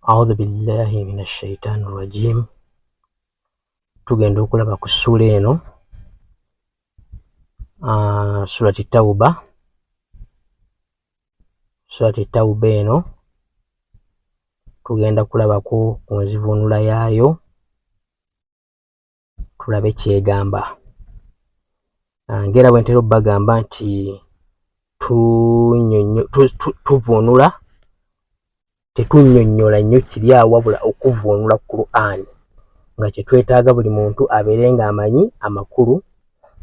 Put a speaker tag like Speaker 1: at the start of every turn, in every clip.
Speaker 1: Audhu billahi min ashaitani rajim. Tugenda okulaba ku ssuula eno, Surati Tauba. Surati Tauba eno tugenda kulabako ku nzivuunula yaayo, tulabe kyegamba. Ng'era bwe ntera obbagamba nti tuvuunula, tetunnyonnyola nnyo kiri awo, wabula okuvvuunula Qur'an nga kye twetaaga buli muntu abeere ng'amanyi amakulu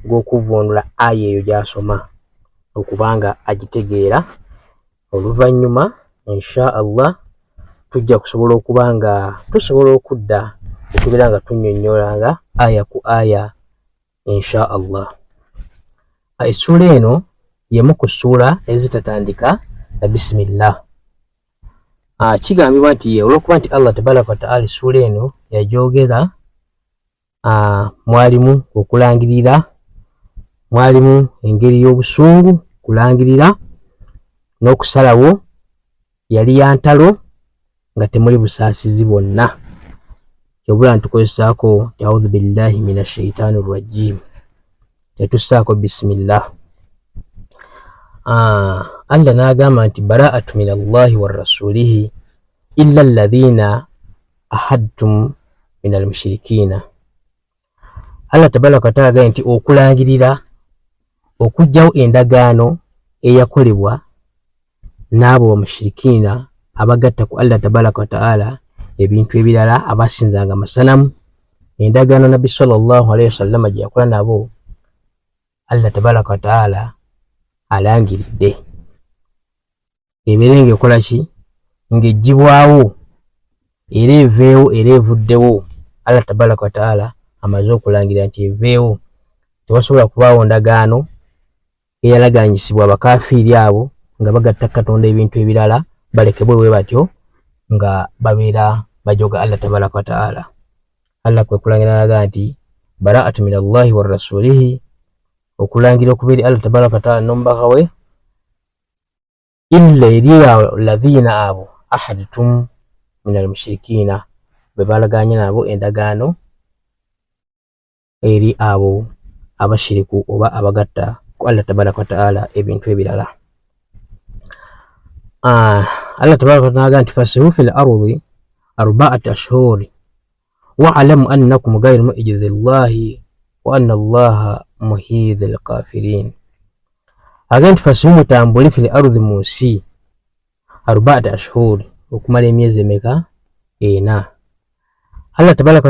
Speaker 1: g'okuvvuunula aya eyo gy'asoma okuba nga agitegeera. Oluvannyuma insha Allah tujja kusobola okuba nga tusobola okudda okubeera nga tunnyonnyola nga aya ku aya insha Allah. Essuula eno y'emu ku ssuula ezitatandika na bisimillah. Kigambibwa nti olw'okuba nti Allah tabaraka wataala essuula eno yagyogera, mwalimu okulangirira, mwalimu engeri y'obusungu, kulangirira n'okusalawo, yali ya ntalo nga temuli busaasizi bwonna. Kyobula ntukozesaako nti audhu billahi min ashaitaani rajim, tetussaako bisimillah. Allah n'agamba nti baraatu min Allahi wa rasulihi illa alladhina ahadtum min almushirikiina. Allah tabaraka wataala agambye nti okulangirira okuggyawo endagaano eyakolebwa n'abo bamushirikiina abagatta ku Allah tabaraka wataala ebintu ebirala, abasinzanga amasanamu, endagaano Nabbi sallallahu alaihi wasallama gye yakola nabo, Allah tabaraka wataala alangiridde ebeere ng'ekola ki, ng'eggyibwawo era eveewo era evuddewo. Allah tabaraka wataala amaze okulangira nti eveewo, tewasobola kubaawo ndagaano eyalaganyisibwa abakafiiri abo nga bagatta Katonda ebintu ebirala, balekebwe bwe batyo nga babeera bajoga Allah tabaraka wataala. Allah kwe kulangira nalaga nti baraatu min Allahi wa rasulihi, okulangira okuva eri Allah tabaraka wataala n'omubaka we, illa eri ladhina abo ahadtum min almushirikiina, be balaganye nabo endagaano eri abo abashiriku oba abagatta ku Allah tabaraka wataala ebintu ebirala. Allah tabaraka wataala nti fasihu fil ardi arbaati ashhuri wa'lamu annakum ghayru mu'jizi llahi wa anna allaha muhidhi lkafirin. Agamba nti fasihu, mutambule, fil ardi, mu nsi, arbaati ashhuri, okumala emyezi emeka? Ena. Allah tabaraka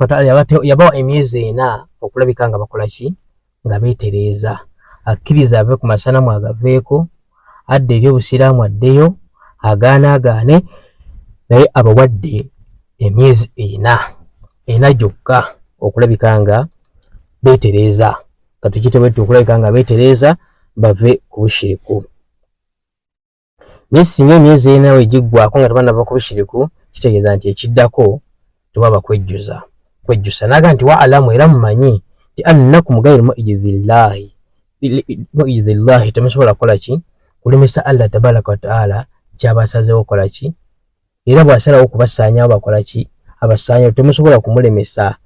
Speaker 1: wataala yabawa emyezi ena okulabika nga bakola ki? Nga beetereeza. Akkiriza ave ku masanamu agaveeko, adde eri obusiraamu addeyo, agaana agaane, naye abawadde emyezi ena, ena gyokka okulabika nga beetereeza, katukiyite bwetyo, okulabika nga beetereeza bave ku bushiriku. Naye singa emyezi ena we giggwako nga tebanava ku bushiriku, kitegeeza nti ekiddako tewaba kwejjuza, kwejjusa. Naga nti wa alamu, era mumanyi nti annakum gairu muijizillahi, muijizillahi, temusobola kukola ki? Kulemesa Allah tabaraka wataala kyaba asazeewo kukola ki. Era bw'asalawo okubasaanyawo bakola ki? Abasaanyawo, temusobola kumulemesa.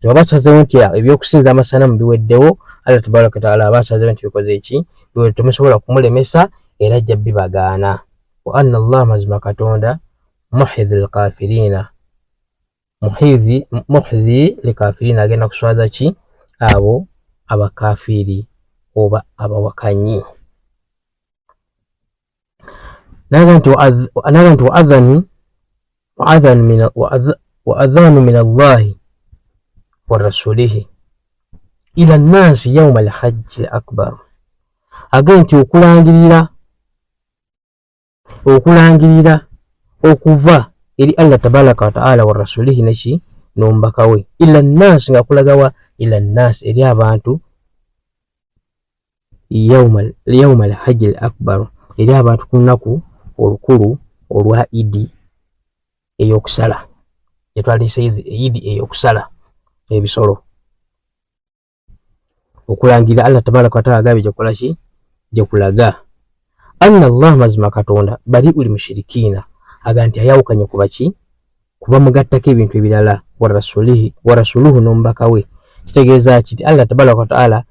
Speaker 1: Tebaba asazeewo nti ebyokusinza amasanamu biweddewo, Allah tabaraka wataala aba asazeewo nti bikoze ki? Biwedde, temusobola kumulemesa, era ajja bibagaana. Wa anna Allah, mazima Katonda, muhidhi lkafiriina, muhidhi, muhidhi likafiriina, agenda kuswaza ki? Abo abakafiiri oba abawakanyi. Naga nti waadhanu min Allahi wa rasulihi ila nnansi yauma alhajji al akbar, agee nti okulangirira, okulangirira okuva eri Allah tabaraka wataala wa rasulihi neki n'omubaka we, ila nnansi, nga kulagawa? Ila nnansi, eri abantu, yauma alhajji al akbar, eri abantu ku lunaku olukulu olwa idi ey'okusala, gyetwalise idi ey'okusala ebisolo. Okulangira Allah tabaraka wataala agambye gyekola ki? Gyekulaga. Anna Allah, mazima Katonda, bari uli mushirikiina, aga nti ayawukanye ku baki, kuba mugattako ebintu ebirala, wa rasulihi, wa rasuluhu, n'omubaka we. Kitegeeza ki? Ti Allah tabaraka wa taala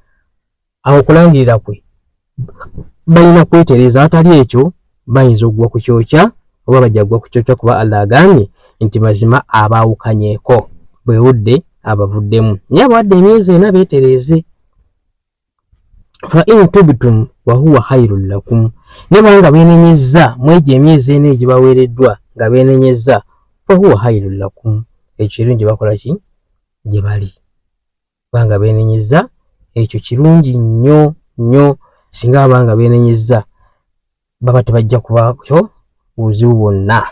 Speaker 1: awo okulangirira kwe balina kwetereeza, atali ekyo bayinza okugwa ku kyokya oba bajja kugwa ku kyokya, kuba Allah agambye nti mazima abaawukanyeeko bwewudde abavuddemu, naye abawadde emyezi ena beetereeze. Fa in tubtum wahuwa khairun lakum, ne banga benenyezza mwegyo emyezi ena egibaweereddwa nga benenyezza, fahuwa khairun lakum, ekyo kirungi bakola ki gye bali, banga benenyezza ekyo kirungi nnyo nnyo. Singa abanga benenyezza baba tebajja kubakyo buzibu bwonna.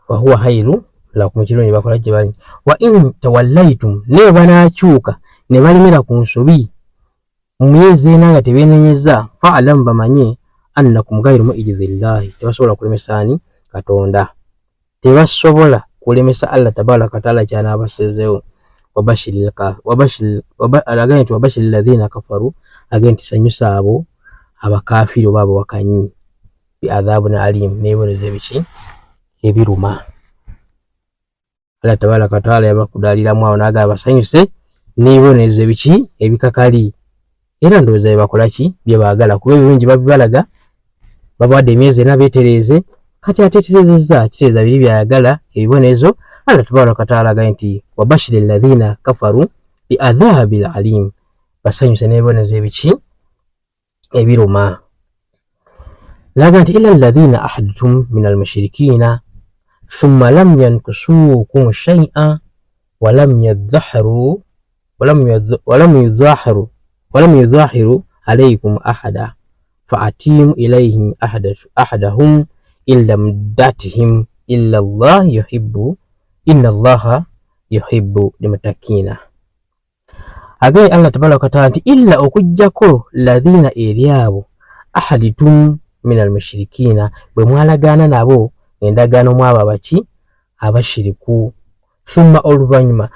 Speaker 1: Wahuwa khairu lakum, kirungi bakola gye bali. Wa in tawallaitum, naye banaakyuka ne balemera ku nsobi mu myezi ena nga tebeenenyeza, faalamu, bamanye, annakum gairu muijizi llahi, tebasobola kulemesa ani? Katonda. Tebasobola kulemesa Allah tabaraka wataala kyanaabasezeewo. Agambye nti wabashiri ladhina kafaru, agambye nti sanyusa abo abakafiri oba abawakanyi, bi adhabun alim, n'ebibonerezo ebiki? Ebiruma. Allah tabaraka wataala yabakudaliramu awo n'agamba basanyuse n'ebibonerezo ebiki? Ebikakali. Era ndowooza byebakola ki? Bye baagala, kuba ebirungi babibalaga, babawadde emyezi ena beetereeze. Kati ateeterezezza kitegeeza biri byayagala ebibonerezo. Allah tabaraka wataala agambye nti wabashiri alladhina kafaru bi adhabil alim, basanyuse n'ebibonerezo ebiki? Ebiruma. Laga nti ila alladhina ahadtum min almushirikina thumma lam yankusukum shay'a walam yadhaharu walam yudhahiru alaykum ahada faatimu ilayhim ahadahum illa muddatihim illa Allah yuhibbu inna Allaha yuhibbu limutakina. Agaye Allah tabaraka wataala nti illa, okuggyako, ladhina, eri abo, ahaditum min almushirikiina, bwe mwalagaana nabo endagaano mwabo abaki? Abashiriku. Thumma, oluvannyuma,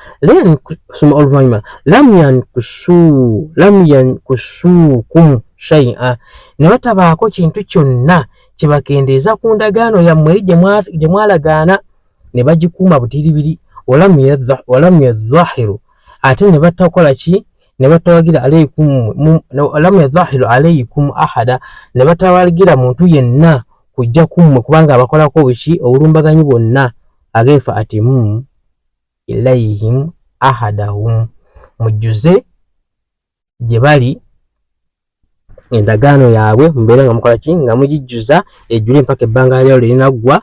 Speaker 1: thumma, oluvannyuma, lam yankusuukum shay'a, ne batabaako kintu kyonna kyebakendeeza ku ndagaano yammwe eri gye mwalagaana ne bagikuuma butiribiri. Walam yadhahiru, ate ne batakola ki? Ne batawagira, aleikum, lam yadhahiru aleikum ahada, ne batawagira muntu yenna kujja kummwe kubanga abakolako obuki? Obulumbaganyi bwonna. Agefa atimu ilayhim ahadahum, mujjuze gye bali endagaano yaabwe, mubeere nga mukola ki? Nga mugijjuza ejjule mpaka ebbanga lyawo lirinaggwa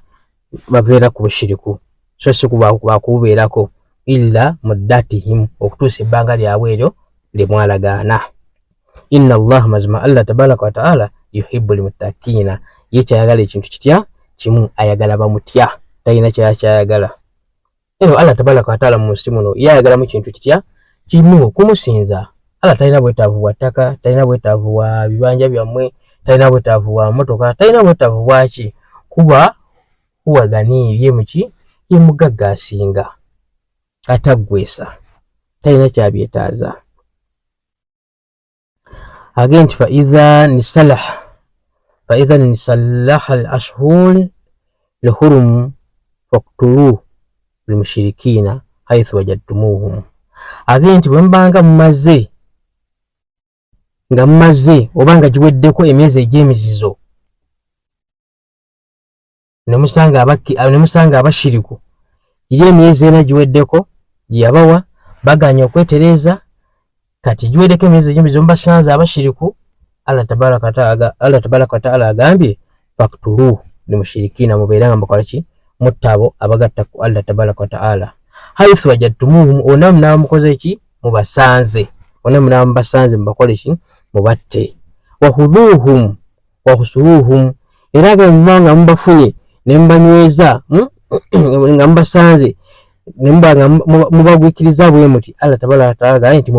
Speaker 1: babeera ku bushiriku, so si bakububeerako, illa muddatihim, okutuusa ebbanga lyabwe eryo lye mwalagaana. Inna Allah, mazima Allah tabaraka wataala, yuhibbu lmuttakiina, ye kyayagala ekintu kitya? Kimu, ayagala bamutya, talina kyaya kyayagala. Eno Allah tabaraka wataala mu nsi muno ye ayagalamu kintu kitya? Kimu, kumusinza. Allah talina bwetaavu bwa ttaka, talina bwetaavu bwa bibanja byammwe, talina bwetaavu bwa motoka, talina bwetaavu bwaki, kuba huwa ganiyu, ye muki? Ye mugagga asinga ataggwesa, talina kyabyetaaza. Agenda nti faidha nisalaha al ashhur lhurum faktuluh lmushirikina haithu wajadtumuhum. Agenda nti bwe mubanga mumaze nga mumaze oba nga giweddeko emyezi egy'emizizo, ne musanga abashiriku, giri emyezi ena giweddeko gyeyabawa baganya okwetereeza, kati giweddeko emyezi egy'emizizo, mubasanze abashiriku, Allah tabaraka wataala agambye faktuluh limushirikina, mubeere nga mukola ki? Mutta abo abagatta ku Allah tabaraka wataala, haithu wajadtumuhum, ona munaaba mukoze ki? Mubasanze, ona munaaba mubasanze, mubakole ki? Mubatte. Wahudhuhum wahusuruhum, era nga muba nga mubafunye ne mubanyweza nga mubasanze ne muba nga mubagwikiriza bwe muti, Allah tabaraka wataala agambye nti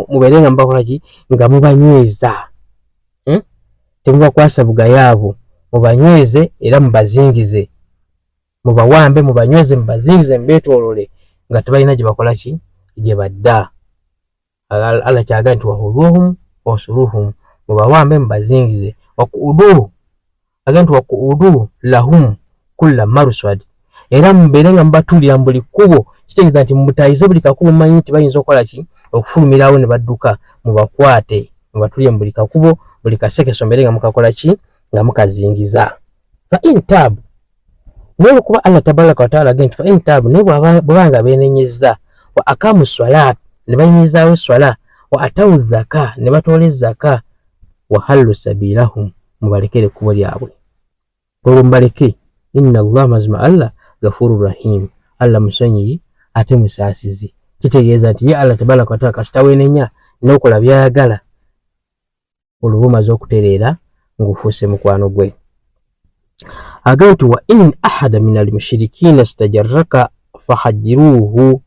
Speaker 1: mubeere nga mubakola ki? Nga mubanyweza, Temubakwasa bugayaavu, mubanyweze era mubazingize, mubawambe, mubanyweze, mubazingize, mubeetoolole nga tebalina gye bakola ki? Gye badda. Allah kyagamba nti wahudhuhum wasuruhum, Mubawambe, mubazingize. Wakuuduhu, agamba nti wakuuduhu lahum kulla marswad, era mubeere nga mubatuulira mu buli kkubo. Kitegeeza nti mutayize buli kakubo, mumanyi nti bayinza okukola ki? Okufulumirawo ne badduka. Mubakwate, mubatuulire mu buli kakubo, buli kasekeso mbeere nga mukakola ki? Nga mukazingiza. Fa in taabu, naye olwokuba Allah tabaraka wataala agenda nti fa in taabu, naye bweba nga beenenyezza, wa akamu swalaat, ne bayimirizaawo eswala, wa atawu zaka, ne batoola ezaka, wa hallu sabiilahum, mubalekere ekkubo lyabwe, olwo mubaleke. Inna Allah, mazima Allah, gafuru rahim, Allah musonyiyi ate musaasizi. Kitegeeza nti ye Allah tabaraka wataala kasita weenenya n'okola byayagala, olwo oba omaze okutereera ng'ofuuse mukwano gwe. Agamba nti wa in ahada min almushirikiina stajarraka fahajiruuhu,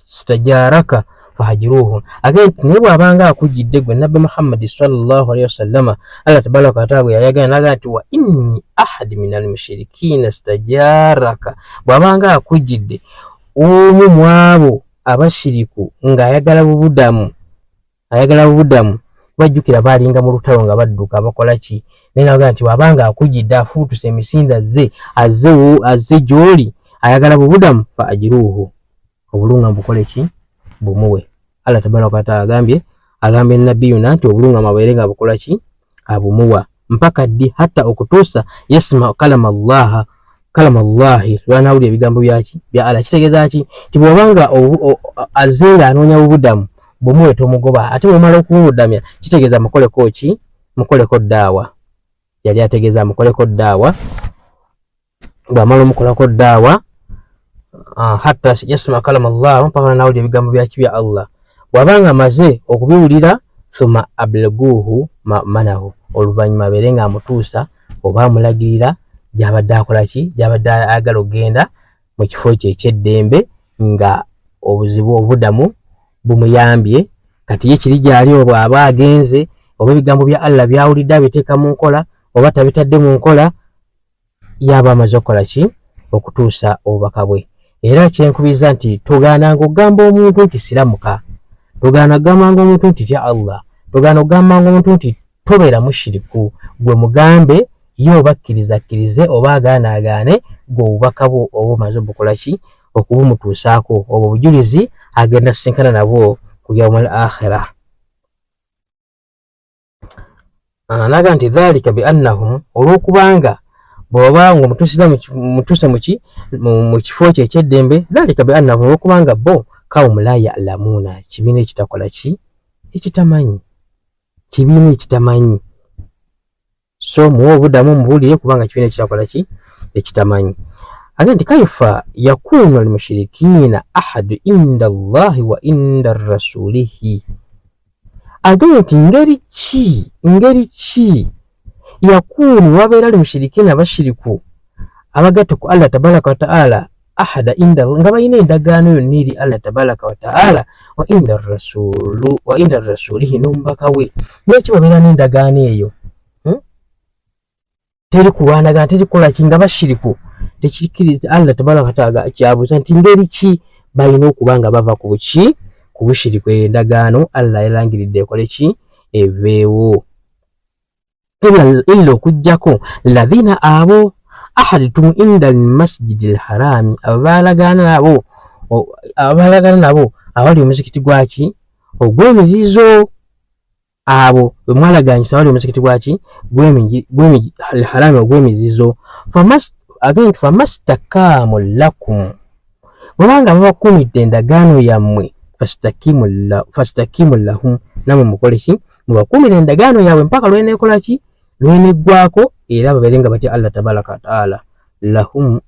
Speaker 1: stajaraka fahajiruuhu. Agamba nti naye bw'abanga akujjidde gwe nabbi Muhammadi sallallahu alaihi wasallama, Allah tabaraka wataala bwe yali agamba n'agamba nti wa in ahadi min almushirikiina stajaraka, bw'abanga akujjidde omu mu abo abashiriku ng'ayagala bubudamu, ayagala bubudamu, bajjukira baalinga mu lutalo nga badduka bakola ki, naye naga nti wabanga akujjidde afuutuse emisinde azze azze gy'oli ayagala bubudamu, fa ajiruuhu, obulungamu bukole ki? Bumuwe. Allah tabaraka wataala agambye nabiyuna nti obulungamu abeere nga bukola ki? Abumuwa. Mpaka ddi? Hatta okutuusa yasima kalama llaha, kalama llahi, lwanawulira ebigambo byaki? Bya Allah. Kitegeeza ki? Nti bw'obanga azze nga anoonya bubudamu, bumuwe, tomugoba. Ate bw'omala okumubudamya, kitegeeza mukoleko ki? Mukoleko ddaawa. Yali ategeeza mukoleko ddaawa. Bw'amala omukolako ddaawa, hatta yasima kalama llah, mpaka nawulira ebigambo byaki? Bya Allah. Bw'abanga amaze okubiwulira, thumma abliguhu manahu, oluvannyuma abeere nga amutuusa oba amulagirira gy'abadde akola ki? Gy'abadde ayagala okugenda mu kifo kye ekyeddembe, nga obuzibu obudamu bumuyambye. Kati ye kiri gyali, bw'aba agenze, oba ebigambo bya Allah byawulidde abiteeka mu nkola oba tabitadde mu nkola, yaba amaze okukola ki? Okutuusa obubaka bwe. Era kyenkubiriza nti togaananga okugamba omuntu nti siramuka, togaana okugambanga omuntu nti tya Allah, togaana okugambanga omuntu nti tobeera mushiriku. Gwe mugambe, ye oba akkiriza akkirize oba agaana agaane, gwe obubaka bwo oba omaze obukola ki? Okubumutuusaako. Obwo obujulizi agenda sisinkana nabwo ku yaumul akhira. Naga nti dhalika bi annahum, olw'okubanga bw'oba ng'omutuusiza mutuuse mu kifo kye ekyeddembe, dhalika bi annahum, olw'okubanga bo kawumu la yalamuuna, kibiina ekitakola ki? Ekitamanyi, kibiina ekitamanyi. So muwe obudamu, mubuulire, kubanga kibiina ekitakola ki? Ekitamanyi. Agamba nti kaifa yakunu almushirikiina ahadu inda Allahi wa inda rasulihi. Agambye nti ngeri ki yakunu, wabeera almushirikiina, abashiriku abagatta ku Allah tabaraka wataala, ahada inda, nga balina endagaano yonna eri Allah tabaraka wataala, wa inda rasulu, wa inda rasulihi, n'omubaka we. Lwaki babeera n'endagaano eyo? Teri kulwanagana, teri kukola ki, nga bashiriku? Tekikiriza. Allah tabaraka wataala kyabuuza nti ngeri ki balina okuba nga bava ku buki? Ku bushiriku. Eyo endagaano Allah yalangiridde ekole ki? Eveewo. Illa, okuggyako, ladhina, abo, ahadtum inda almasjidi alharami, abalagana nabo awali omuzikiti gwaki? Ogw'emizizo. Abo bwe mwalaganyisa awali omuzikiti gwaki? Alharami, ogw'emizizo. Again, famastakaamu lakum, bwebanga babakuumidde endagaano yammwe, fastakimu lahum, namwe mukole ki? Mubakuumire endagaano yaabwe mpaka lweneekola ki? Lweneggwako. Era babeere nga batya Allah tabaraka wataala, lahum,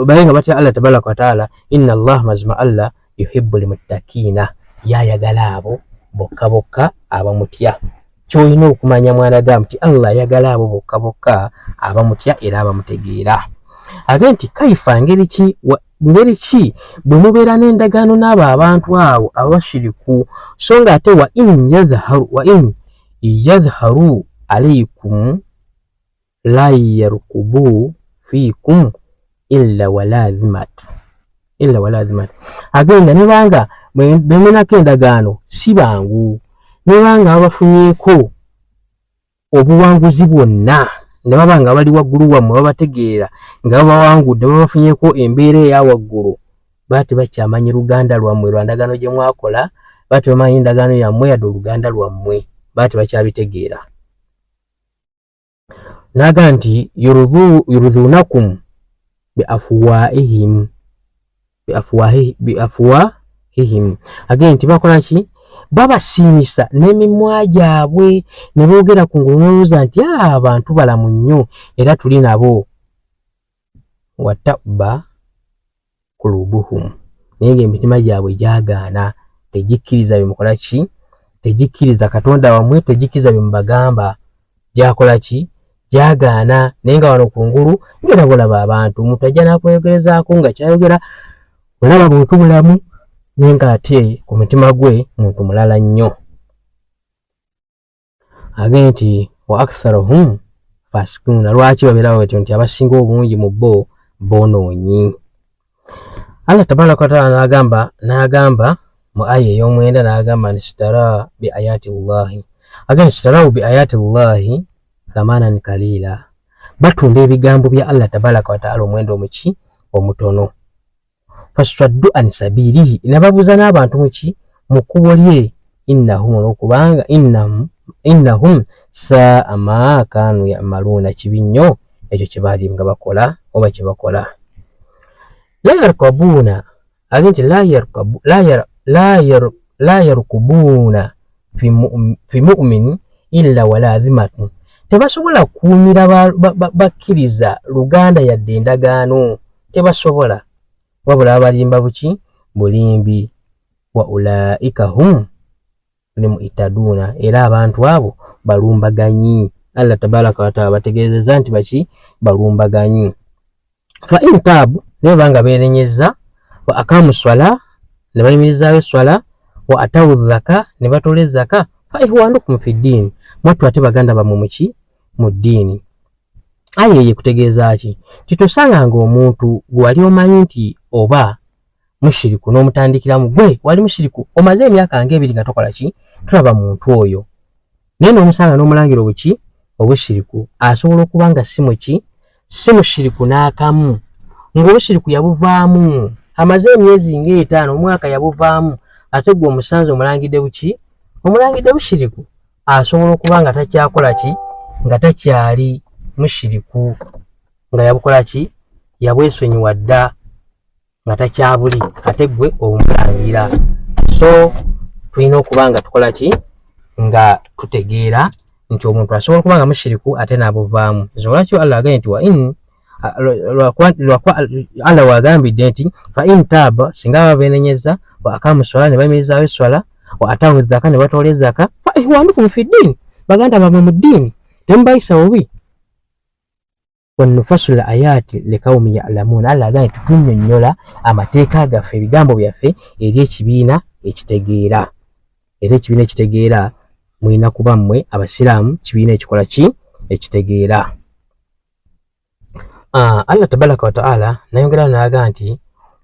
Speaker 1: babeere nga batya Allah tabaraka wataala. Inna Allah, mazima Allah, yuhibbu lmuttakiina, yayagala abo bokka bokka abamutya. Kyolina okumanya mwanadamu ti Allah ayagala abo bokka bokka abamutya era abamutegeera. Age nti kaifa, ngeri ki bwe mubeera n'endagaano n'abo abantu abo abashiriku, so nga ate wa in yadhharu alaikum la yarkubu fiikum illa wala dhimat, illa wala dhimat. Agenda nebanga bemenako endagaano si bangu. Nebanga babafunyeeko obuwanguzi bwonna ne baba nga bali waggulu wammwe babategeera nga babawangudde babafunyeeko embeera eya waggulu, baba tebakyamanyi luganda lwammwe lwa ndagaano gye mwakola, baba tebamanyi ndagaano yammwe yadde oluganda lwammwe, baba tebakyabitegeera. N'agamba nti yurudhunakum biafwaihim biafwahihim, agende nti bakola ki? Babasiimisa n'emimwa gyabwe ne boogera ku ngulu n'olowooza nti abantu balamu nnyo era tuli nabo. Wataba kulubuhum, naye ng'emitima gyabwe gyagaana, tegikkiriza bye mukola ki, tegikkiriza Katonda wammwe, tegikkiriza bye mubagamba, gyakola ki, gyagaana. Naye nga wano kungulu ngera bulaba abantu, omuntu ajja n'akweyogerezaako nga kyayogera olaba buntu bulamu, naye ng'ate ku mutima gwe muntu mulala nnyo. Agende nti wa aktharuhum fasikuuna, lwaki babeera batyo? Nti abasinga obungi mu bo boonoonyi. Allah tabaraka wataala n'agamba n'agamba mu aya ey'omwenda n'agamba nti sitara bi ayati llahi, agamba sitarau bi ayati llahi thamanan kalila, batunda ebigambo bya Allah tabaraka wataala omuwendo omuki omutono. Fasaddu an sabilihi, nababuza n'abantu muki mu kkubo lye. Innahum, olwokubanga innahum innahum saa ma kanu yamaluuna, kibi nnyo ekyo kye baali nga bakola oba kye bakola. La yarkabuuna, age nti la yarkubuuna fi mu'min illa wala dhimatu, tebasobola kukuumira bakkiriza luganda yadde endagaano, tebasobola, wabula babalimba buki bulimbi. Wa ulaika hum limuitaduuna, era abantu abo balumbaganyi. Allah tabaraka wataala bategeezezza nti baki balumbaganyi. Fa in taabu, naye banga beenenyezza, wa akamu swala, ne bayimirizaayo swala, wa atawu zaka, ne batoola ezaka, fa ihwanukum fi ddiini, mwattu ate baganda bammwe muki mu ddiini. Aya eyo ekutegeeza ki? Nti tosanganga omuntu gwe wali omanyi nti oba mushiriku n'omutandikiramu, gwe wali mushiriku omaze emyaka ng'ebiri nga tokola ki, tolaba muntu oyo, naye n'omusanga n'omulangira obuki obushiriku, asobola okuba nga si muki si mushiriku n'akamu, ng'obushiriku yabuvaamu amaze emyezi ng'etaano omwaka yabuvaamu, ate gwe omusanze omulangidde buki omulangidde bushiriku, asobola okuba nga takyakola ki, nga takyali mushiriku, nga yabukola ki, yabwesonyiwa dda, nga takyabuli, ate gwe omulangira. So tulina okuba nga tukola ki, nga tutegeera nti omuntu asobola okuba nga mushiriku ate n'abuvaamu. Ensonga lwaki Allah agambye nti wa in Allah wagambidde nti fa in taaba, singa baba beenenyezza, wa akamu swala, ne bayimirizaawo eswala, wa atawu zaka, ne batoola ezaka, fa ihwanukum fi ddiini, baganda bammwe mu ddiini, temubayisa bubi. Wanufasula ayaati likaumi yalamuuna, Allah agambye nti tunnyonnyola amateeka gaffe, ebigambo byaffe eri ekibiina ekitegeera. Era ekibiina ekitegeera mulina kuba mmwe abasiraamu, kibiina ekikola ki ekitegeera. Allah tabaraka wataala nayongera n'agamba nti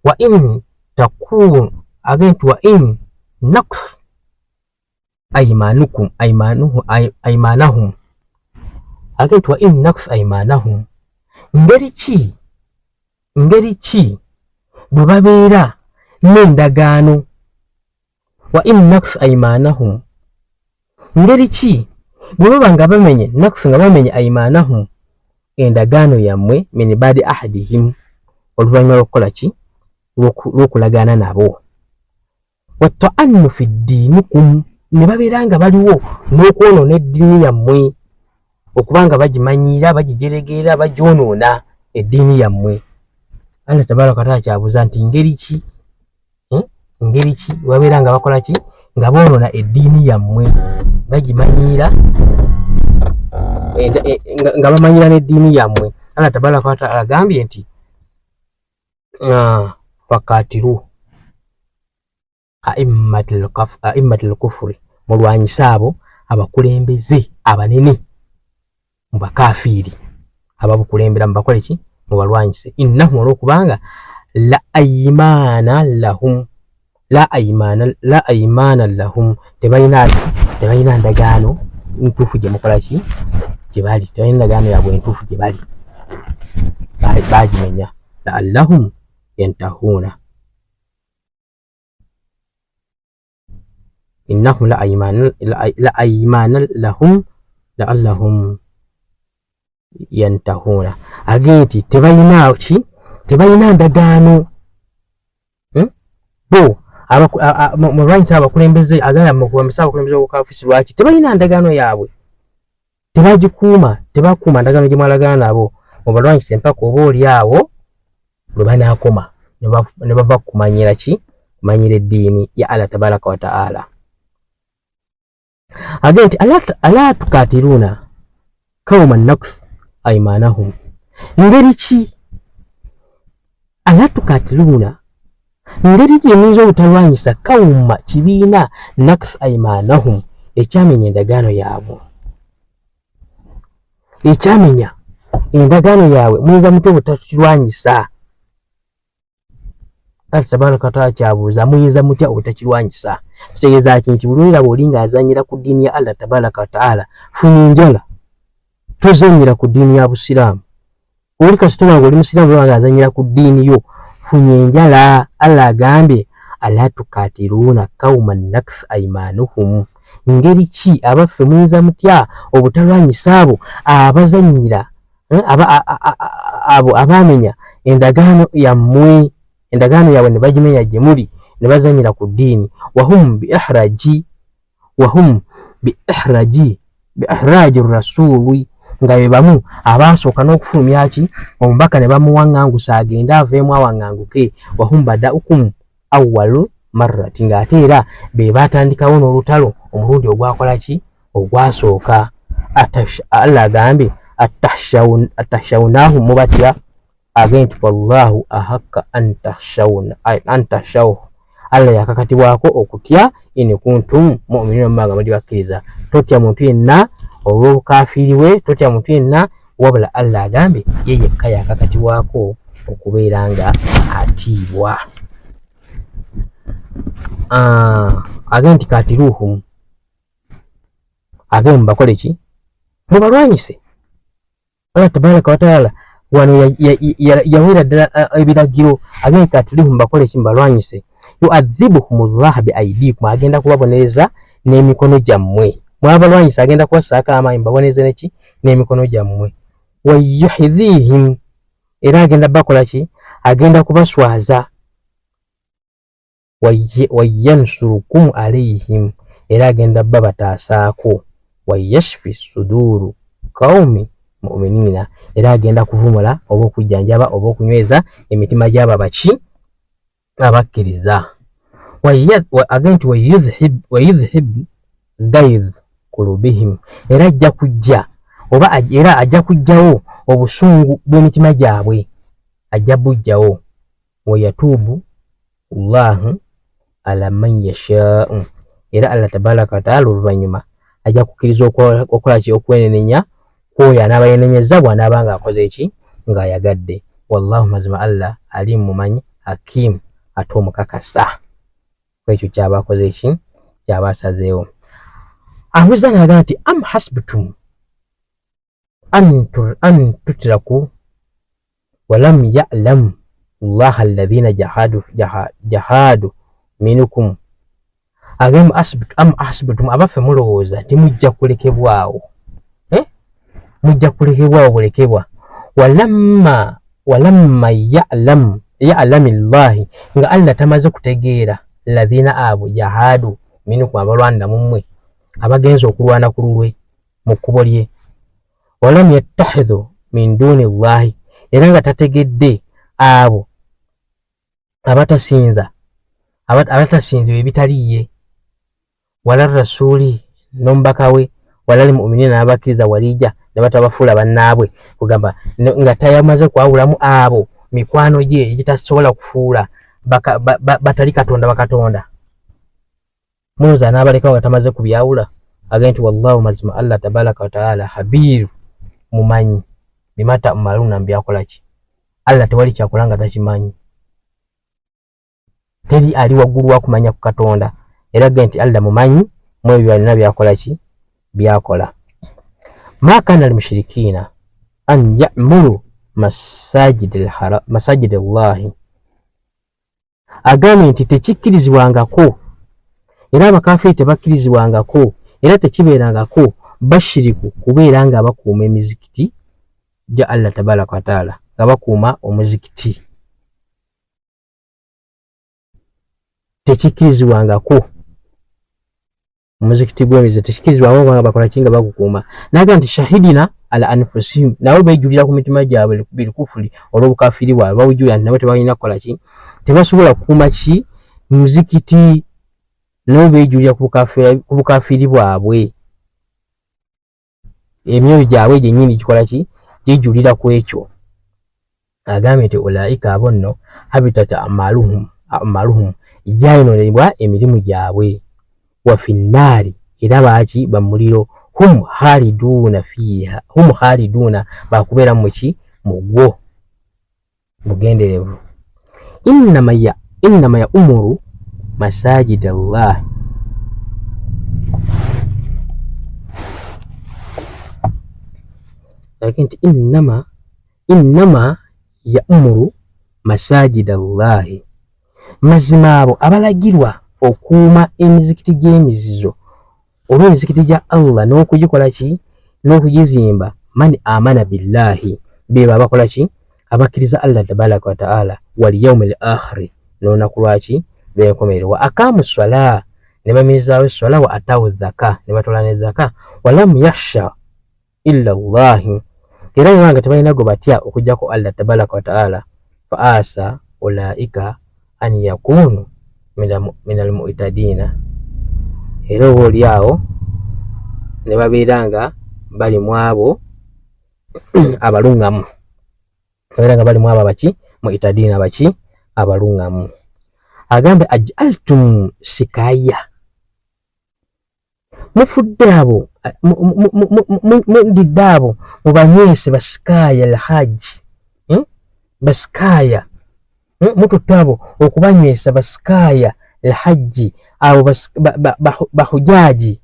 Speaker 1: wa in takun, agambye nti wa in naqs aymanukum aymanuhu aymanahum, agambye nti wa in naqs aymanahum, ngeri ki ngeri ki bwe babeera n'endagaano. Wa in naqs aymanahum, ngeri ki bwe baba nga bamenye naqs, nga bamenye aymanahum, endagaano yammwe, min badi ahadihim, oluvannyuma lw'okukola ki, lw'okulagaana nabo, wata'annu fi ddiinikum, ne babeera nga baliwo n'okwonoona eddiini yammwe, okuba nga bagimanyiira, bagijeregeera, bagyonoona eddiini yammwe. Allah tabaraka wataala kyabuuza nti ngeri ki ngeri ki babeera nga bakola ki, nga boonoona eddiini yammwe, bagimanyiira nga bamanyiira n'eddiini yammwe. Allah tabaraka wataala agambye nti fakatiru aimmatil kufuri, mulwanyise abo abakulembeze abanene mu bakafiiri ababukulembera, mubakole ki, mubalwanyise. Innahum, olwokubanga la aimana lahum, La aimana lahum, tebalina ndagaano ntuufu gye mukola ki gye bali, tebalina ndagaano yaabwe entuufu gye bali, bagimenya. Laallahum yantahuuna, innahum la aimana lahum laallahum yantahuuna. Agee nti tebalina ki, tebalina ndagaano. Bo mulwanyisa abakulembeze, agamba mukulwanyisa abakulembeze b'obukafisi, lwaki tebalina ndagaano yaabwe, tebagikuuma, tebakuuma ndagaano gye mwalagaana nabo, mubalwanyisa empaka oba oli awo lwe banaakoma ne bava kumanyira ki, kumanyira eddiini ya Allah tabaraka wa taala. Agamba nti ala tukatiruuna kauma naqs aimanahum, ngeri ki ala tukatiruuna, ngeri ki emuyinza obutalwanyisa kauma kibiina naqs aimanahum, ekyamenya endagaano yaabwe, ekyamenya endagaano yaabwe, muyinza mutya obutakirwanyisa? Allah tabaraka wataala kyabuuza, muyinza mutya obutakirwanyisa? Kitegeeza ki nti buli olaba oli ng'azannyira ku ddiini ya Allah tabaraka wataala, funa enjala, tozannyira ku ddiini ya Busiraamu. Oli kasitoma nga oli Musiraamu oba ng'azannyira ku ddiini yo, funa enjala. Allah agambye ala tukatiruuna kauma naks aimanuhum, ngeri ki abaffe muyinza mutya obutalwanyisa abo abazannyira, abo abaamenya endagaano yammwe, endagaano yaabwe ne bagimenya gye muli, ne bazannyira ku ddiini. Wahum bi ihraji, wahum bi ihraji, bi ihraji rasuli, nga be bamu abaasooka n'okufulumya ki omubaka ne bamuwaŋŋangusa agende aveemu awaŋŋanguke. Wahum badaukum awwalu marrati, ng'ate era be baatandikawo n'olutalo omulundi ogwakola ki, ogwasooka. Allah agambye atahshawnahum, mubatya? Agambye nti wallahu ahakka an tahshawhu, Allah yakakatibwako okutya, in kuntum mu'minina, muba nga muli bakkiriza. Totya muntu yenna olw'obukafiiri bwe, totya muntu yenna, wabula Allah agambye ye yekka yakakatibwako okubeera nga atiibwa. Agambye nti katiruhum, agambye mubakole ki, mubalwanyise. Allah tabaraka wataala wano yaweera ddala ebiragiro, agambye katiruhum, bakole ki, mubalwanyise. Yuadhibuhum llaha bi aidikum, agenda kubabonereza n'emikono gyammwe. Mwabalwanyisa, agenda kubassaako amaanyi, mubabonereze neki, n'emikono gyammwe. Wayuhidhihim, era agenda bakola ki, agenda kubaswaza. Wayansurukum alaihim, era agenda babataasaako. Wayashfi suduru kaumi muminina, era agenda kuvumula oba okujjanjaba oba okunyweza emitima gy'abo baki abakkiriza. Agenda nti wayudhhib gaidh kulubihim, era ajja kujja oba era ajja kujjawo obusungu bw'emitima gyabwe, ajja bujjawo. Wayatuubu Allahu ala man yashaa'u, era Allah tabaraka wataala oluvannyuma ajja kukkiriza okukola ki, okwenenenya kw'oyo anaaba yenenyezza bw'anaaba ng'akoze ki, ng'ayagadde. Wallahu, mazima Allah alimu mumanyi, hakimu, ate omukakasa kwekyo kyaba akoze ki, kyaba asazeewo. Abuuza n'agamba nti am hasibtum an tutraku walam ya'lam llaha alladhina jahadu minkum. Agamba am hasibtum, abaffe mulowooza nti mujja kulekebwawo, mujja kulekebwawo bulekebwa. Walamma ya'lami llahi, nga Allah tamaze kutegeera, alladhina abo jahadu minkum, abalwanira mu mmwe, abagenze okulwana ku lulwe mu kkubo lye. Walam yattahidhu min duni llahi, era nga tategedde abo abatasinza, abatasinzibwa ebitali ye, wala rasuli, n'omubaka we, wala lmuminina, n'abakkiriza, walija, ne batabafuula bannaabwe, kugamba nga tayamaze kwawulamu abo mikwano gye egitasobola kufuula batali Katonda bakatonda. Mulowooza anaabalekawo nga tamaze kubyawula? Agambye nti wallahu, mazima Allah tabaraka wataala habiru, mumanyi, bima tamaluna, mbyakola ki. Allah tewali kyakola nga takimanyi. Teri ali waggulu wa kumanya ku Katonda, era ge nti Allah mumanyi mu ebyo byonna byakola ki byakola. Ma kana almushirikiina an yamuru masajid Allahi, agambye nti tekikkirizibwangako era abakafiiri tebakkirizibwangako era tekibeerangako bashiriku kubeera nga bakuuma emizikiti gya Allah tabaraka wataala, nga bakuuma omuzikiti. Tekikkirizibwangako omuzikiti gw'emizizo tekikkirizibwangako kubanga bakola ki nga bagukuuma. Naga nti shahidina ala anfusihim, nabo beejulira ku mitima gyabwe bilkufuri, olw'obukafiiri bwabwe bawujulira nti nabo tebalina kukola ki, tebasobola kukuuma ki muzikiti, nabo beejulira ku bukafiiri bwabwe, emyoyo gyabwe gyennyini gikola ki, gijulira ku ekyo. Agambye nti ulaika, abo nno habitat amaluhum, gyayononebwa emirimu gyabwe, wa finnaari, era baaki bamuliro, hum khaliduna fiha, hum khaliduna, bakubeera muki mugwo bugenderevu. Innama ya umuru masajid Allah, lakini nti innama ya'muru masajid Allahi, mazima abo abalagirwa okuuma emizikiti gy'emizizo oba emizikiti gya Allah n'okugikola ki n'okugizimba, man amana billahi, beba abakola ki abakkiriza Allah tabaraka wa taala, wal yaumil akhiri, n'olunaku lwaki lw'enkomerero, wa akamu swala, ne bamirizaawo esswala, wa atawu zaka, ne batola ne zaka, walam yakhsha illa Allahi, era nga tebalina gwe batya okuggyako Allah tabaraka wa taala, fa asa ulaika an yakunu minal mu'tadina, era oba oli awo ne babeera nga bali mu abo abalungamu, babeera nga bali mu abo abaki mu'tadina, abaki abalungamu. Agambe ajaltum sikaya, mufudde abo mudidde abo mubanywese basikaaya alhaji, basikaaya mututte abo okubanywesa basikaaya alhaji, abo bahujaji,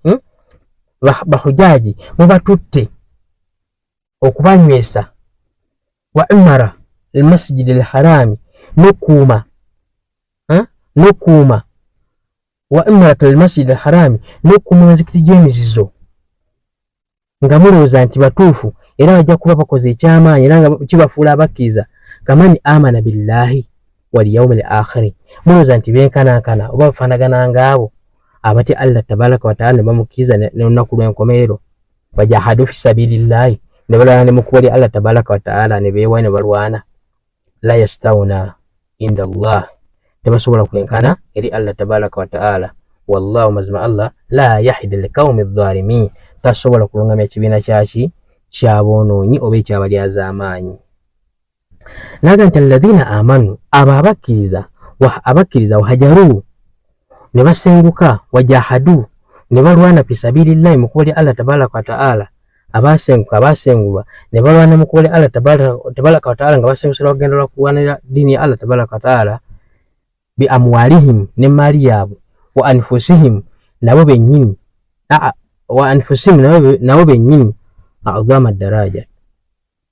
Speaker 1: bahujaji mubatutte okubanywesa, wa umara almasjid alharami, nokuuma nokuuma wa imarat almasjid alharami, n'okukuuma emizikiti gy'emizizo, nga mulowooza nti batuufu era bajja kuba bakoze ekyamaanyi era nga kibafuula abakkiriza. Kamani amana billahi wal yaumi al akhiri, mulowooza nti benkanankana oba bafaanagana ngaabo abatya Allah tabaraka wataala ne bamukkiriza n'olunaku lw'enkomerero, wajahadu fi sabilillahi, ne balwana ne mu kkubo lya Allah tabaraka wataala, ne beewayo ne balwana. La yastawuna inda Allah, tebasobola kwenkana eri Allah tabaraka wataala. Wallahu, mazima Allah, la yahdi alqaumi dhalimin, tasobola kulungamya kibiina kyaki kyaboonoonyi oba ekyabalyazaamaanyi. Naga nti alladhina amanu, abo abakkiriza, abakkiriza, wahajaru, ne basenguka, wajahadu, ne balwana, fi sabilillahi, mu kkubo lya Allah tabaraka wataala, abasenguka abasengulwa ne balwana mu kkubo lya Allah tabaraka wataala, nga basengusira bagenda lwakulwanira ddiini ya Allah tabaraka wataala, bi amwalihim, n'emmaali yaabwe, wa anfusihim, nabo bennyini, wa anfusihim, nabo bennyini, adhama daraja,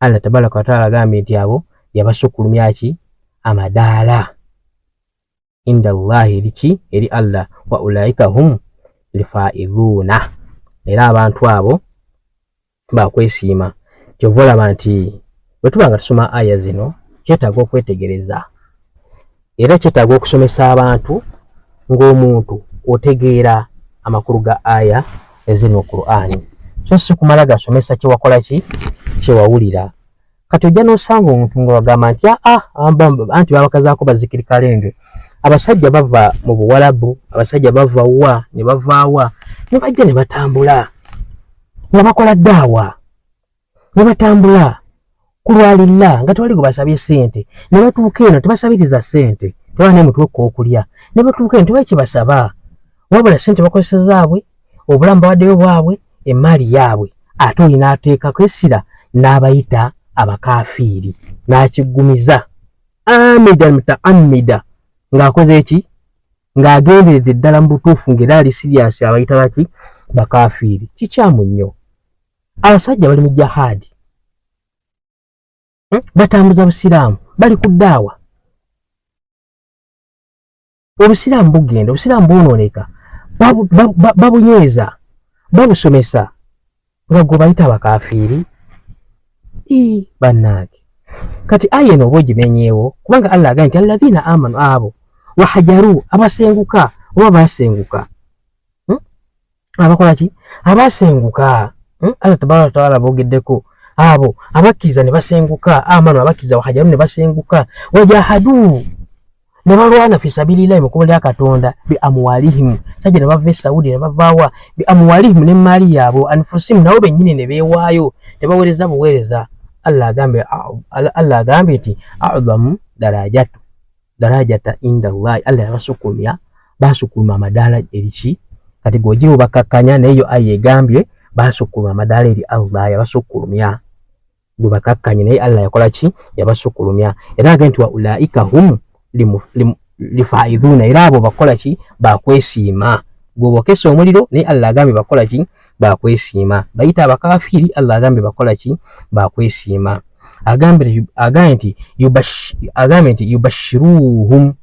Speaker 1: Allah tabaraka wataala agambye nti abo yabasukkulumya ki amadaala, inda Allahi, eriki eri Allah, wa ulaika hum lifaidhuuna, era abantu abo bakwesiima. Kyova olaba nti bwe tuba nga tusoma aya zino kyetaaga okwetegereza, era kyetaaga okusomesa abantu ng'omuntu otegeera amakulu ga aya eziri mu Qur'ani, so si kumala gasomesa kyewakola ki kyewawulira. Kati ojja n'osanga omuntu nga bagamba nti aa anti babakazaako bazikiri kalenge, abasajja bava mu Buwalabu, abasajja bava wa ne bavaawa ne bajja ne batambula nga bakola daawa, ne batambula kulwalilla nga tewali gwe basabye ssente, ne batuuka eno tebasabiriza ssente, tebaba ne mutwe okulya, ne batuuka eno tebali kyebasaba, wabula ssente bakozesa zaabwe, obulamu bawaddeyo bwabwe, emmaali yaabwe. Ate oli n'ateekako essira n'abayita abakafiiri n'akiggumiza amidan mutaamida, ng'akoze eki Ng'agenderedde ddala mu butuufu ng'era ali siriyasi abayita baki? Bakafiiri. Kikyamu nnyo. Abasajja bali mu jahaadi, Batambuza busiraamu, bali ku ddaawa. Obusiraamu bugenda, obusiraamu bwonooneka, babunyweza, babusomesa, nga gwe bayita abakafiiri. Bannange, kati aya eno oba ogimenyeewo, kubanga Allah agambye nti alladhina amanu, abo wahajaru, abasenguka oba basenguka, Abakola ki? Abasenguka, Allah tabaraka wataala boogeddeko abo abakkiriza ne basenguka, amanu, abakkiriza, wahajaru, ne basenguka, wajahadu, ne balwana, fi sabilillahi, mu kkubo lya Katonda, bi amwalihim, sajja ne bava e Saudi ne bavaawa, bi amwalihim, n'emmaali yaabwe, anfusimu, nabo bennyini ne beewaayo, tebaweereza buweereza. Allah agambye nti a'dhamu darajatu darajata inda Allahi, Allah yabasukulumya, basukuluma amadaala eriki. Kati gweogira obakakkanya, naye yo aya egambye basukuluma amadaala eri Allah, yabasukulumya. Gwe bakakkanye, naye Allah yakola ki? Yabasukulumya. Era agambye nti wa ulaika hum lifaidhuna, era abo bakola ki? Bakwesiima. Gwe bokesa omuliro, naye Allah agambye bakola ki? Bakwesiima. Bayita abakafiiri, Allah agambye bakola ki? Bakwesiima. Agambye nti yubashiruhum,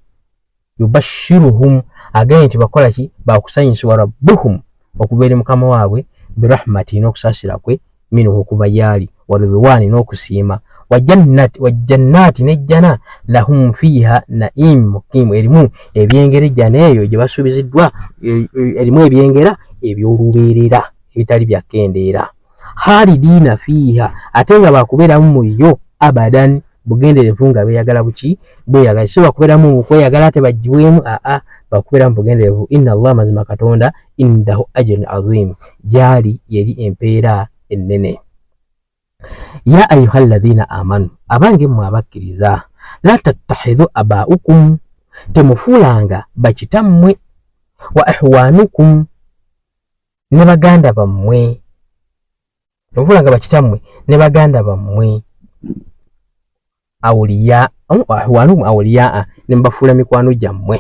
Speaker 1: yubashiruhum, agambye nti bakola ki? Bakusanyusibwa, rabbuhum, okuva eri mukama waabwe, birahmati, n'okusaasira kwe, minhu, okuva gyali, wa ridwani, n'okusiima, wa jannaati, n'ejjana, lahum fiiha naim mukiimu, erimu ebyengera. Ejjana eyo gye basuubiziddwa erimu ebyengera eby'olubeerera ebitali byakendeera, khalidiina fiiha, ate nga bakubeeramu mu yo abadan, bugenderevu, nga beeyagala buki? Bweyagala. Si bakubeeramu mu kweyagala ate bagibwemu, aa, bakubeeramu bugenderevu. Inna Allah, mazima Katonda, indahu ajrun azim, gyali yeri empeera ennene. Ya ayuha alladhina amanu, abange mmwe abakkiriza, la tattakhidhu abaaukum, temufuulanga bakitammwe, wa ihwanukum, ne baganda bammwe, temufuulanga bakitammwe ne baganda bammwe, awuliya, ihwanukum awuliyaa, ne mubafuula mikwano gyammwe,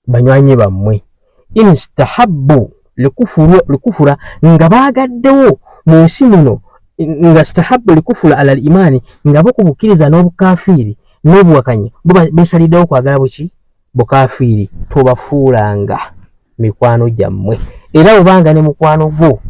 Speaker 1: banywanyi bammwe, instahabbu likufura, nga baagaddewo mu nsi muno, nga stahabbu likufura ala limaani, nga bo ku bukkiriza n'obukafiiri n'obuwakanyi bo beesaliddewo kwagala buki? Bukafiiri. Tobafuulanga mikwano gyammwe. Era obanga ne mukwano gwo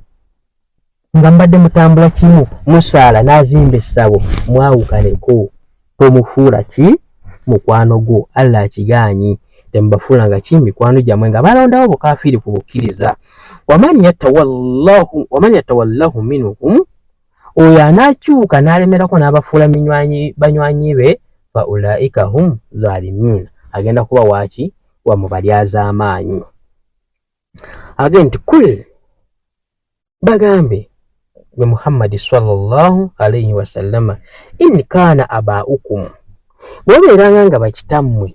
Speaker 1: nga mubadde mutambula kimu, musaala, n'azimba essabo, mwawukaneko, tomufuula ki? Mukwano gwo. Allah akigaanyi. Temubafuulanga ki? Mikwano gyammwe, nga balondawo bukafiiri ku bukkiriza. Waman yatawallahu minhum, oyo anaakyuka n'alemerako n'abafuula banywanyi be, fa ulaika hum zalimun, agenda kuba waki? Wa mu balyazaamaanyi. Agende nti kul, bagambe gwe Muhammadi sallallahu alaihi wasallama, in kaana abaaukum, bwebeeranga nga bakitammwe,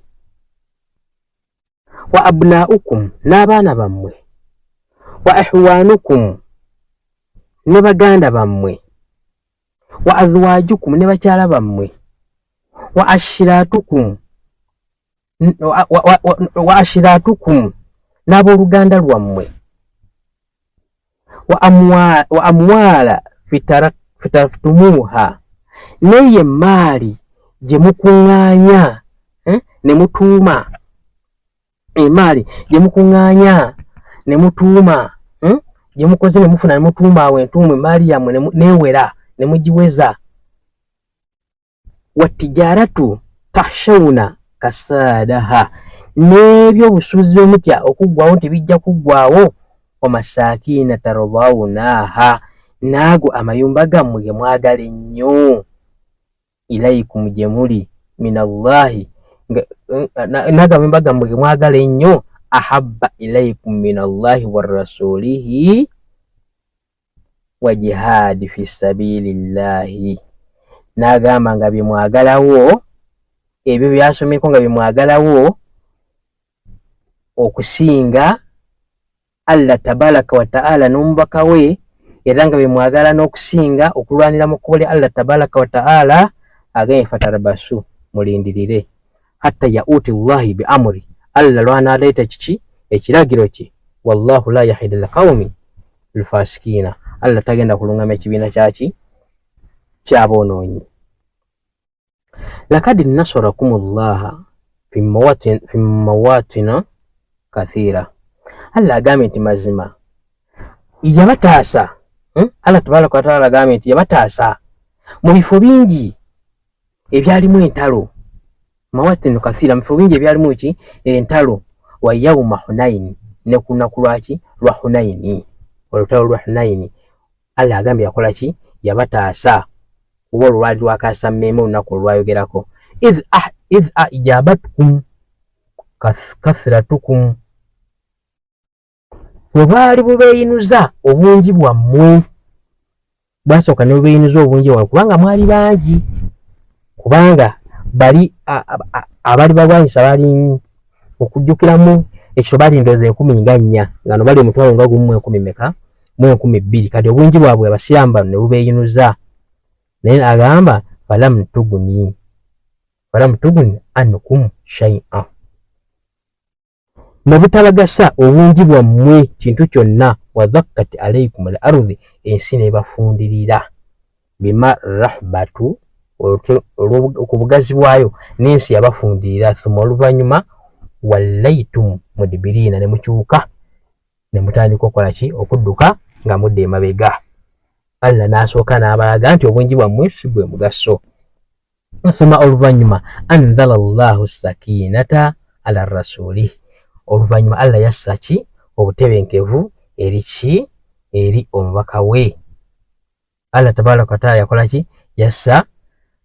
Speaker 1: wa abnaukum, n'abaana bammwe, wa ihwanukum, ne baganda bammwe, wa azwajukum, ne bakyala bammwe, wa ashiratukum, wa ashiratukum, n'abooluganda lwammwe, wa amwala fitaraftumuha, n'eyo emaali gye mukuŋŋaanya, ne mutuuma, emaali gye mukuŋŋaanya ne mutuuma, Gye mukoze ne mufuna ne mutuuma awo entuumu, emaali yammwe neewera ne mugiweza, wa tijaratu tahshawna kasaadaha, n'ebyobusuubuzi bye mutya okuggwawo nti bijja kuggwawo, wa masaakiina tardawunaha, n'ago amayumba gammwe ge mwagala ennyo, ilaikum, gye muli, minallahi, n'ago amayumba gammwe ge mwagala ennyo, ahabba ilaikum minallahi wa rasulihi wa jihaadi fi sabilillahi, n'agamba nga bye mwagalawo ebyo byasomyeko, nga bye mwagalawo okusinga Allah tabaraka wataala n'omubaka we, era nga bye mwagala n'okusinga okulwanira mu kkubo lya Allah tabaraka wataala, agambye fatarabasu, mulindirire, hatta yauti llahi bi amuri. Allah lwanaaleeta kiki ekiragiro kye, wallahu la yahidi lqaumi lfasikiina, Allah tagenda kulungama ekibiina kyaki kyaboonoonyi. Lakad nasarakum llaha fi mawatina kathira, Allah agambye nti mazima yabataasa. Allah tabaraka wataala agambye nti yabataasa mu bifo bingi ebyalimu entalo, mawatinu kathira, mu bifo bingi ebyalimu ki entalo, wa yauma hunaini, ne ku lunaku lwaki lwa Hunaini, olutalo lwa Hunaini. Allah agambye yakola ki, yabataasa, kuba olwo lwali lwakaasa mmeeme olunaku olwayogerako. Idh ajabatkum kathratukum, bwe bwali bubeeyinuza obungi bwammwe, bwasooka ne bubeeyinuza obungi bwammwe kubanga mwali bangi, kubanga bali abali balwanyisa bali okujjukiramu ekyo bali ndowooza 14,000, nga no bali 10,000 mu enkumi meka mu 2,000. Kati obungi bwabwe abasiraamu bano ne bubeeyinuza, naye agamba falam tuguni, falam tuguni ankum shay'a, ne butabagasa obungi bwammwe kintu kyonna. Wadhakkat alaikum al ardhi, ensi nebafundirira, bima rahbatu, ku bugazi bwayo n'ensi yabafundirira. Thumma, oluvannyuma, wallaitum mudibiriina, ne mukyuka ne mutandika okukola ki, okudduka nga mudda emabega. Allah n'asooka n'abalaga nti obungi bwammwe si bwe mugaso. Thumma, oluvannyuma, anzala llahu sakinata ala rasulih, oluvannyuma Allah yassa ki obutebenkevu eri ki, eri omubaka we. Allah tabaraka wataala yakola ki, yassa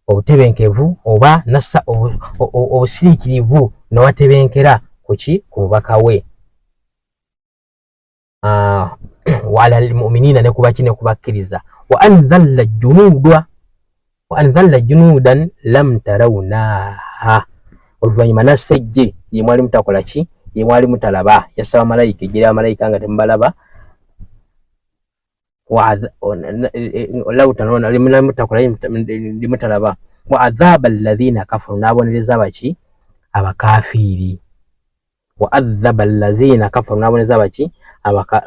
Speaker 1: obutebenkevu oba nassa obusiriikirivu newatebenkera kuki, ku mubaka we, waala lmuminina, ne kubaki, ne kubakkiriza. Wa anzalla junuda, wa anzalla junudan lam tarawnaha, oluvannyuma nassa ejje lye mwali mutakola ki, lye mwali mutalaba. Yassa bamalayika, ejje lya bamalayika nga temubalaba, mutalaba. Wa adhaba alladhina kafaru, n'abonereza baki, abakafiiri. Wa adhaba alladhina kafaru, n'abonereza baki,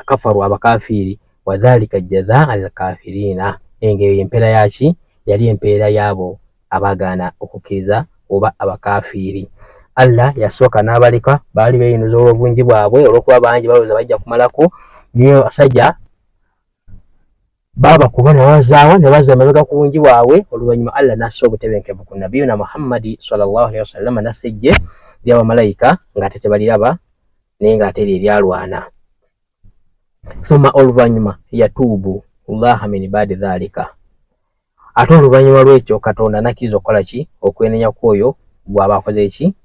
Speaker 1: kafaru, abakafiiri. Wa dhalika jazaa alkafirina, engeyo empeera yaki, yali empeera y'abo abagaana okukkiriza oba abakafiiri. Allah yasooka n'abaleka, baali beeyinuza olw'obungi bwabwe, olw'okuba bangi balowooza bajja kumalako niyo basajja babakuba ne babazaawa ne bazza emabega ku bungi bwabwe. Oluvannyuma Allah n'assa obutebenkevu ku nabiyuna Muhammadi sallallahu alaihi wasallama, n'assa eggye ly'abamalayika ng'ate tebaliraba, naye ng'ate lye lyalwana. Thumma, oluvannyuma, yatuubu llaha min baadi dhalika, ate oluvannyuma lw'ekyo Katonda nakkiriza okukola ki, okwenenya kw'oyo gw'aba akoze ki,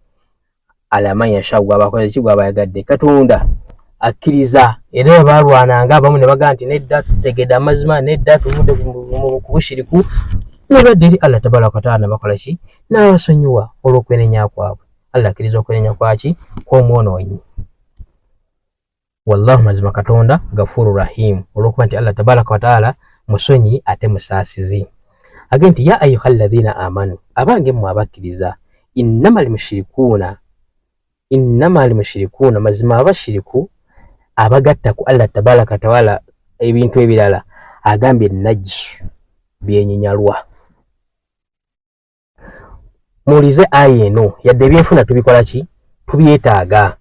Speaker 1: ala man yasha, gw'aba akoze ki, gw'aba ayagadde. Katonda akkiriza. Era baalwananga abamu ne bagamba nti nedda, tutegedde amazima, nedda, tuvudde ku bushiriku, ne badda eri Allah tabaraka wataala, ne bakola ki, n'abasonyiwa olw'okwenenya kwabwe. Allah akkiriza okwenenya kwaki, kw'omwonoonyi. Wallahu, mazima Katonda, gafuru rahim, olw'okuba nti Allah tabaraka wataala musonyi ate musaasizi. Age nti ya ayuha alladhina amanu, abange mmwe abakkiriza, innama almushrikuuna, innama almushrikuuna, mazima abashiriku abagatta ku Allah tabaraka wataala ebintu ebirala, agambye najisu, byenyinyalwa. Muwulize aya eno, yadde ebyenfuna tubikola ki, tubyetaaga.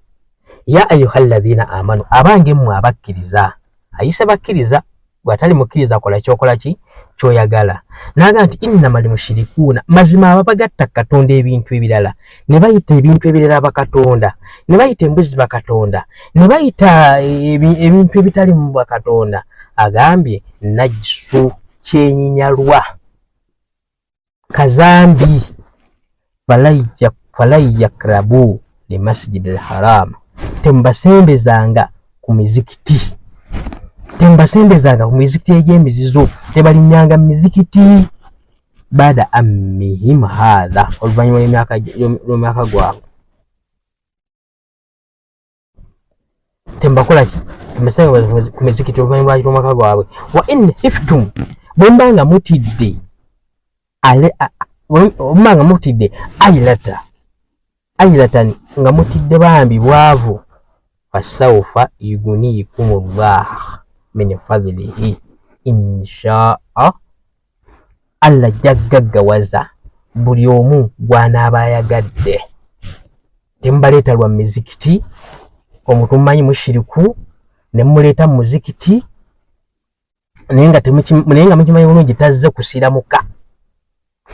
Speaker 1: Ya ayuha alladhina amanu, abange mmwe abakkiriza, ayise bakkiriza, bw'atali mukkiriza kola kyokola ki kyoyagala. Naga nti innama lmushirikuuna, mazima aba bagatta Katonda ebintu ebirala, ne bayita ebintu ebirala bakatonda, ne bayita embuzi bakatonda, ne bayita ebintu ebitali mu bakatonda, agambye najisu, kyenyinyalwa, kazambi. Falan yakrabu limasjidi lharam, temubasembezanga ku mizikiti, temubasembezanga ku mizikiti egy'emizizo, tebalinnyanga mu mizikiti. Bada ammihim hatha, oluvannyuma lw'emyaka gwabwe tembakola ki, temubasembeza ku mizikiti oluvannyuma lw'omwaka gwabwe. Wa in hiftum, bwe mba nga mutidde, bwe mba nga mutidde ailata, ailatan Nga mutidde bambi bwavu, fasaufa yuguniikum llah min fadlihi inshaa Allah, ajja gaggawaza buli omu gw'anaaba ayagadde. Temubaleeta lwa mizikiti, omuntu mumanyi mushiriku ne mumuleeta mu muzikiti, naye nga naye nga mukimanyi bulungi tazze kusiramuka,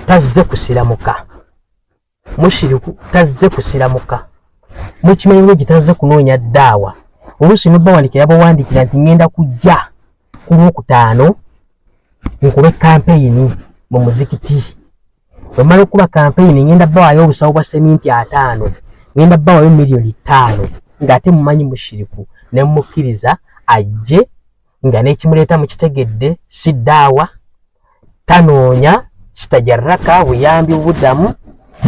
Speaker 1: tazze kusiramuka, mushiriku tazze kusiramuka, mukimanyi bulungi tazze kunoonya ddaawa. Oluusi nobawandikira bawandiikira nti ngenda kujja ku lwokutaano nkube kampeyini mu muzikiti, bwemala okukuba kampeyini ngenda bawaayo obusawo bwa seminti 50, ngenda bawaayo miliyoni 5, ng'ate mumanyi mushiriku ne mumukkiriza ajje nga n'ekimuleeta mukitegedde si ddaawa, tanoonya kitajarraka buyambi buddamu,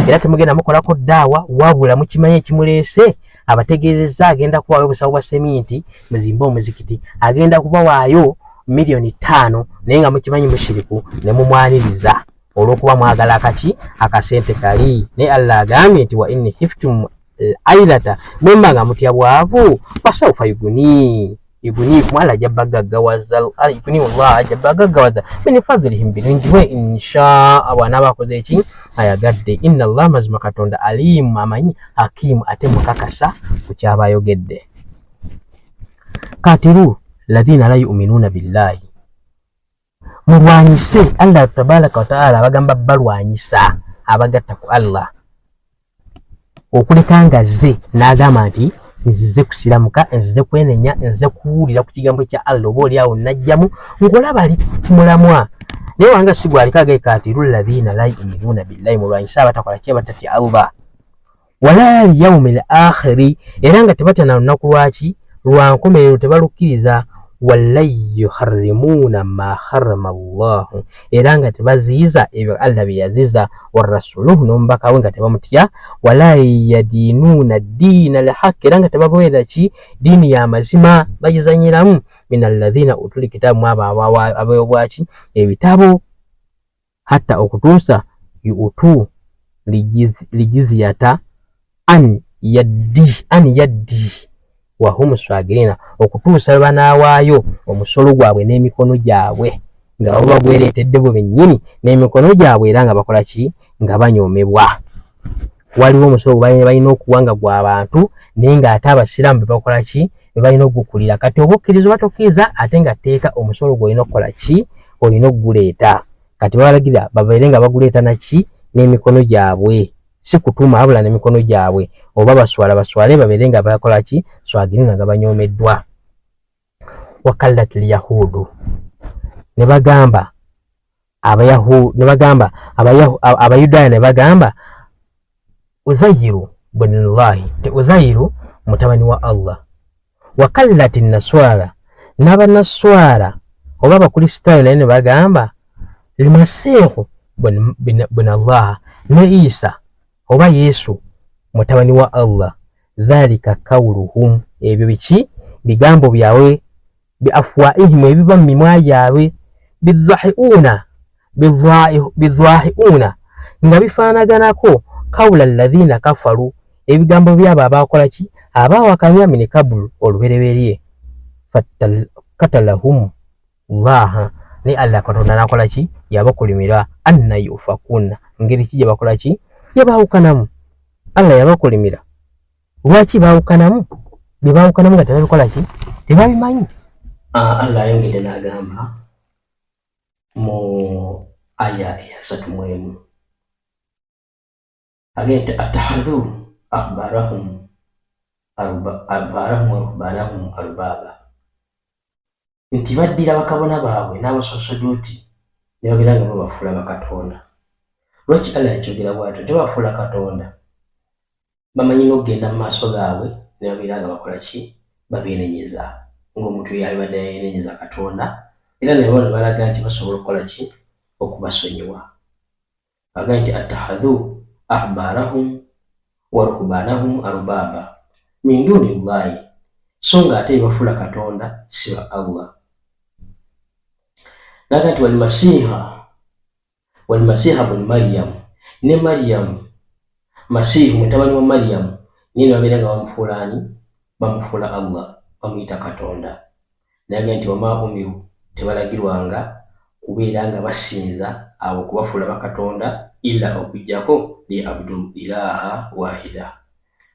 Speaker 1: era temugenda mukolako ddaawa, wabula mukimanyi ekimuleese abategeezezza agenda kubawaayo obusawo bwa seminti muzimbe omuzikiti, agenda kubawaayo miliyoni 5, naye nga mukimanyi mushiriku ne mumwaniriza olw'okuba mwagala akaki akasente kali. Naye Allah agambye nti wa in khiftum ailata, bwemba nga mutya bwavu, fasaufa yuguni yuguniikum, Allah ajja bagaggawaza, yuguni Allah ajja bagaggawaza min fadlihim, birungi bwe, inshaa bw'anaaba akoze eki ayagadde. Inna Allah, mazima Katonda, aliimu amanyi, hakiimu ate mukakasa ku kyaba ayogedde. Katiru ladhina la yuminuuna billahi, mulwanyise Allah tabaraka wataala, abagamba balwanyisa abagatta ku Allah, okuleka nga ze n'agamba nti nzize kusiramuka, nzize kwenenya, nzize kuwulira ku kigambo kya Allah, oba oli awo najjamu ng'olaba ali mulamwa, naye wanga si gwaliko agaye. Katiru ladhina la yuminuuna billahi, mulwanyise abatakola ki, abatatya Allah, wala lyaumi l akhiri, era nga tebatya na lunaku lwaki lwa nkomerero, tebalukkiriza. Walan yuharrimuuna ma harrama Allahu, era nga tebaziyiza ebyo Allah bye yaziza, wa rasuluhu, n'omubaka we nga tebamutya. Wala yadiinuuna ddiina lhaqi, era nga tebagoberera ki diini ya mazima, bagizanyiramu. Min alladhina utul kitaabu, mu abo abeobwaki ebitabo, hatta okutuusa yu'tu lijizyata an yaddi an yaddi wahum swagirina, okutuusa lwe banaawaayo omusolo gwabwe n'emikono gyabwe, nga baba bagwereetedde bwe bennyini n'emikono gyabwe, era nga bakola ki, nga banyoomebwa. Waliwo omusolo gwe balina okuwa nga gwa bantu, naye ng'ate abasiraamu be bakola ki, be balina okugukulira. Kati oba okkiriza oba tokkiriza, ate nga tteeka omusolo gw'olina okukola ki, olina okuguleeta. Kati babalagira babeere nga baguleeta naki, n'emikono gyabwe, si kutuma wabula n'emikono gyabwe, oba baswala baswale, babeere nga bakola ki, swagirina, nga banyoomeddwa. Wakallat lyahuudu, ne bagamba ne bagamba abayudaaya, ne bagamba Uzayiru bunullahi, ti Uzayiru mutabani wa Allah. Wakallat naswara, n'abanaswara oba abakristaayo naye ne bagamba lmasiihu bunallaha, ne Isa oba Yesu mutabani wa Allah. Dhalika kauluhum, ebyo biki, bigambo byabwe, bi afwaihim, ebiva mu mimwa gyabwe, bidhahiuna bidhahiuna, nga bifaanaganako kaula alladhina kafaru, ebigambo byabo abakola ki, abaawakanya, min kabulu, olubereberye. Katalahum llaha, naye Allah Katonda nakola ki, yabakolimira. Anna yufakuna, ngeri ki gye bakola ki, gye baawukanamu. Allah yabakolimira lwaki baawukanamu bye baawukanamu nga tebabikola ki, tebabimanyi. Allah ayongedde n'agamba mu aya eyasatu mu emu agenda nti atahadhu ahbarahum ahbarahum wa ruhbanahum arbaaba, nti baddira bakabona baabwe n'abasosodooti ne babeera nga babafuula bakatonda. Lwaki Allah yakyogera bw'atyo? Tebafuula katonda, bamanyi n'okugenda mu maaso gaabwe ne babeera nga bakola ki, babeenenyeza ng'omuntu yalibadde yeenenyeza Katonda, era ne baba ne balaga nti basobola okukola ki, okubasonyiwa. Agambye nti attahadhu ahbarahum wa ruhbanahum arubaba min duni llahi, so nga ate bebafuula Katonda si ba Allah. Naga nti walmasiha walmasiha buni Mariyamu, ne Mariyamu, Masiihu mutabani wa Mariyamu. Naye ne babeera nga bamufuula ani? Bamufuula Allah, bamuyita Katonda. Naye nti wama umiru, tebalagirwanga kubeera nga basinza abo kubafuula bakatonda, illa okuggyako li abdu ilaha wahida,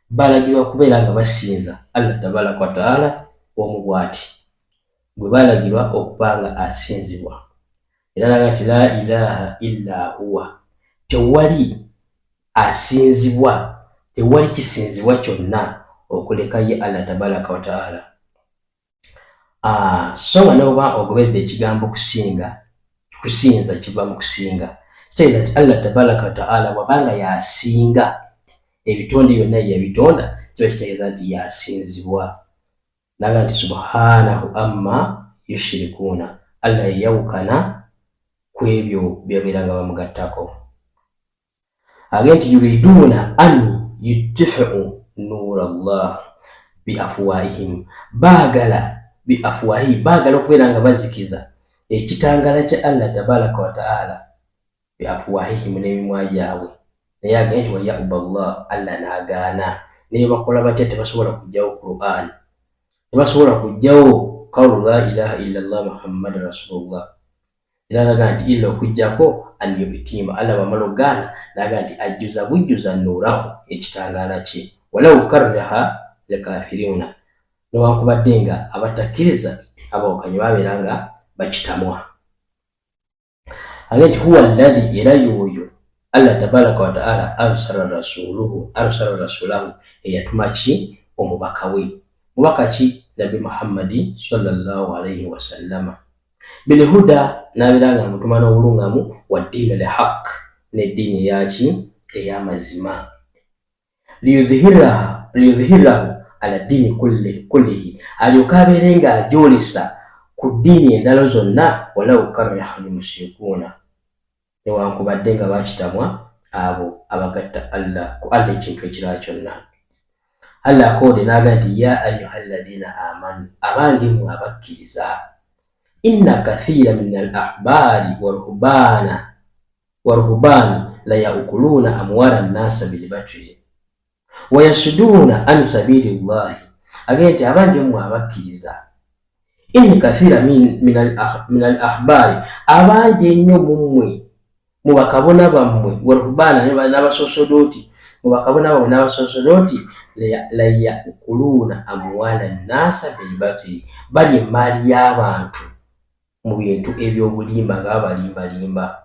Speaker 1: balagirwa kubeera nga basinza Allah tabaraka wataala omu bwati gwe balagirwa okuba nga asinzibwa. Era laga nti la ilaha illa huwa, tewali asinzibwa, tewali kisinzibwa kyonna okuleka ye Allah tabaraka wataala. So nga noba ogoberedde ekigambo kusinga, kusinza kiva mu kusinga, kitegeeza nti Allah tabaraka wataala bwabanga yasinga ebitonde byonna yabitonda, kiba kitegeeza nti yasinzibwa. Naga nti subhanahu amma yushirikuuna, Allah yeyawukana ku ebyo byabeera nga bamugattako. Age nti yuriduuna an yutfiu nuura llah bi afwaihim, baagala bi afwahihim, baagala okubeera nga bazikiza ekitangala kya Allah tabaraka wataala bi afwahihim, n'emimwa gyabwe. Naye agende nti wayauba llah, Allah n'agaana. Naye bakola batya? Tebasobola kugjawo Quran, tebasobola kugjawo qawlu la ilaha illa llah Muhammadi rasulullah. Era alaga nti illa okuggyako an yutiima, Allah bwamala okugaana naga nti ajjuza bujjuza nuurahu, ekitangaala kye, walau kariha lkafiriuna, newankubadde nga abatakkiriza abawakanyi babeera nga bakitamwa. Age nti huwa alladhi, era yoyo Allah tabaraka wataala, arsala rasuluhu, arsala rasulahu, eyatuma ki? Omubaka we. Mubaka ki? Nabbi Muhammadi sallallahu alaihi wasallama. Bilhuda, n'abeera nga amutuma n'obulungamu, wa ddiini lhaq, n'eddiini eyaki? Ey'amazima. Liyudhhirahu ala ddiini kullihi, alyoke abeere nga agyolesa ku ddiini endala zonna, walau kariha lmushrikuuna, newankubadde nga bakitamwa abo abagatta Allah ku Allah ekintu ekirala kyonna. Allah akoode n'aga nti ya ayuha alladhina amanu, abange mmwe abakkiriza, inna kathira min al ahbaari waruhbaana waruhbaani la yaukuluuna amwala nnasa bilbatili wayasuduuna an sabiili llahi. Agende nti abange mmwe abakkiriza, in kathira min al ahbaari, abangi ennyo mummwe mu bakabona bammwe, waruhbaana, n'abasosodooti, mu bakabona bammwe n'abasosodooti, la yakuluuna amwala nnasa bilbatili, bali emaali y'abantu mu bintu ebyobulimba nga babalimbalimba,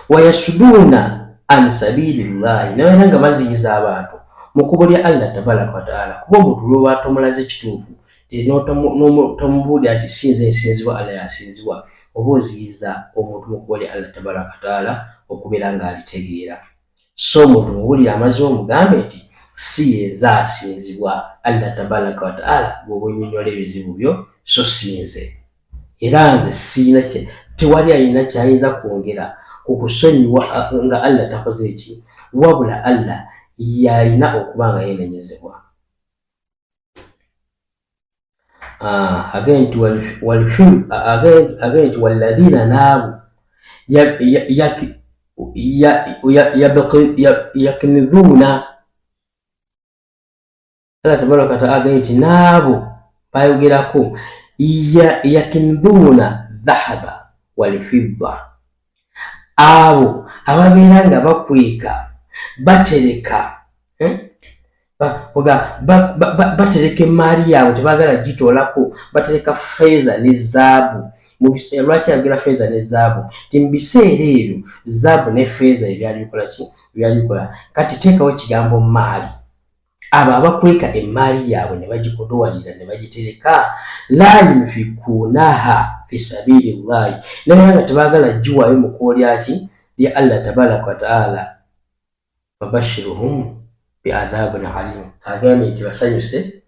Speaker 1: wayasuduuna an sabiili llahi, nabeera nga baziyiza abantu mu kkubo lya Allah tabaraka wataala. Kuba omuntu lwoba tomulaze kituufu, tomubuulira nti sinze nsinzibwa, Allah yasinzibwa, oba oziyiza omuntu mu kkubo lya Allah tabaraka wataala okubeera ng'alitegeera. So omuntu mubuulire amazima, omugambe nti si yenze asinzibwa, Allah tabaraka wataala gwoba onyonyola ebizibu byo, so sinze. Era nze siina, tewali alina kyayinza kwongera ku kusonyiwa nga Allah takoze eki, wabula Allah yalina okuba nga yenenyezebwa. Agende nti walladhina, naabo yakinidhuuna, Allah tabaraka wataala agambye nti n'abo bayogerako yakinduuna dhahaba walfidda, abo ababeera nga bakweka, batereka, eh? Batereka emaali yaabwe, tebagala gitoolako, batereka feeza ne zaabu. Lwaki ayogera feeza ne zaabu? Ti mu biseera ebyo zaabu ne feeza ebyali bikola ki? Byali bikola. Kati teekawo ekigambo maali. Abo abakweka emmaali yaabwe ne bagikodowalira ne bagitereka, la yunfikuunaha fi sabiili llahi, naye nga tebaagala giwaayo mu kkubo lyaki? Lya Allah tabaraka wataala, fabashiruhum bi adhabin alim, agambye nti basanyuse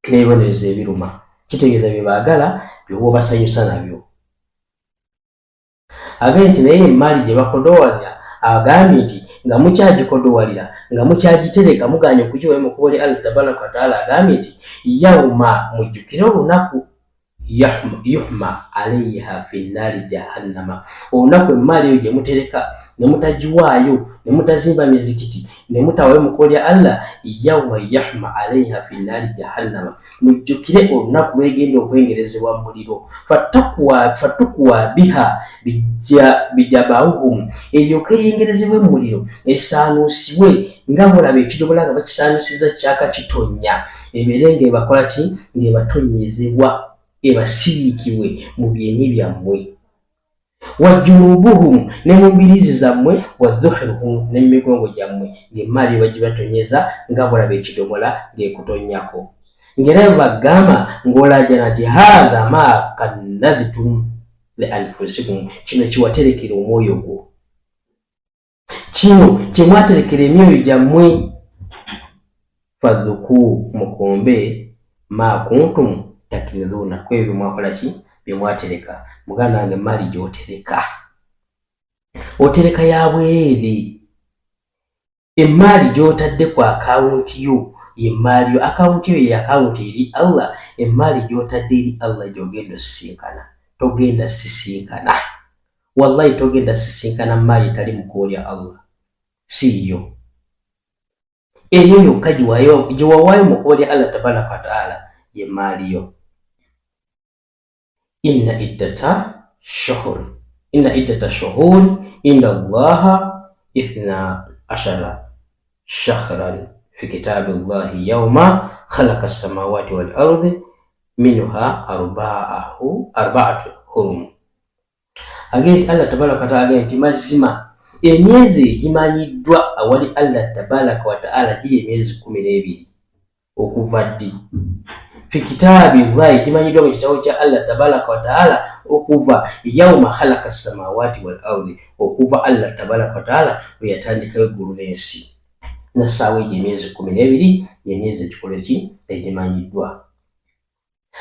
Speaker 1: n'ebibonerezo ebiruma. Kitegeeza bye baagala byoba obasanyusa nabyo. Agambye nti naye emaali gye bakodowalira, agambye nti nga mukyagikodowalira, nga mukyagitereka, muganye okugiwayo mu kkubo lya Allah tabaraka wataala, agambye nti yauma, mujjukire olunaku. Yuhma alaiha fi nnaari jahannama, olunaku emmaali eyo gye mutereka ne mutagiwaayo ne mutazimba mizikiti ne mutawayo mu kkubo lya Allah, yauma yahma alaiha fi nnaari jahannama, mujjukire olunaku lwegenda okwengerezebwa mu muliro, fatukuwa biha bijabauhum, eryoke eyengerezebwe mu muliro esaanuusibwe nga bwolaba ekidomola nga bakisaanuusiza kyaka kitonnya, ebeere ng'ebakola ki, ng'ebatonnyezebwa ebasiriikibwe mu byenyi byammwe, wajunubuhum, ne mu mbiriizi zammwe, wadhuhiruhum, ne mu migongo gyammwe, ng'emmaali bagibatonyeza nga bwolaba ekidomola ng'ekutonnyako, ng'era bwe bagamba ng'olaajana nti haatha ma kannadhtum li anfusikum, kino kiwaterekera omwoyo gwo, kino kye mwaterekera emyoyo gyammwe, fadhuku, mukombe, ma kuntum takinidhuuna, ku ebyo byemwakola ki, bye mwatereka. Muganda wange, emaali gy'otereka otereka ya bwereere. Emmaali gy'otadde ku akawunti yo y'emmaali yo, akawunti yo ye akawunti eri Allah. Emmaali gy'otadde eri Allah gy'ogenda osisinkana, togenda sisinkana, wallahi togenda sisinkana mmaali etali mu kkubo lya Allah, si yo. Eyo yokka gyewawaayo mu kkubo lya Allah tabaraka wataala ye mmaali yo. Inna iddata shuhur, inna iddata shuhur inda Allaha ithna ashara shahran fi kitabi Allahi yauma khalaqa samawati wal ardi minha arba'atu hurum. Agee nti Allah tabaraka wataala agee nti mazima emyezi egimanyiddwa awali Allah tabaraka wataala giri emyezi 12. Okuva ddi? Fi kitaabi llahi, gimanyiddwa mu kitabo kya Allah tabaraka wataala okuva yauma khalaqa samawati wal ardi, okuva Allah tabaraka wataala lwe yatandikawo eggulu n'ensi, nassaawo egyo emyezi 12, gyemyezi ekikolo ki egimanyiddwa.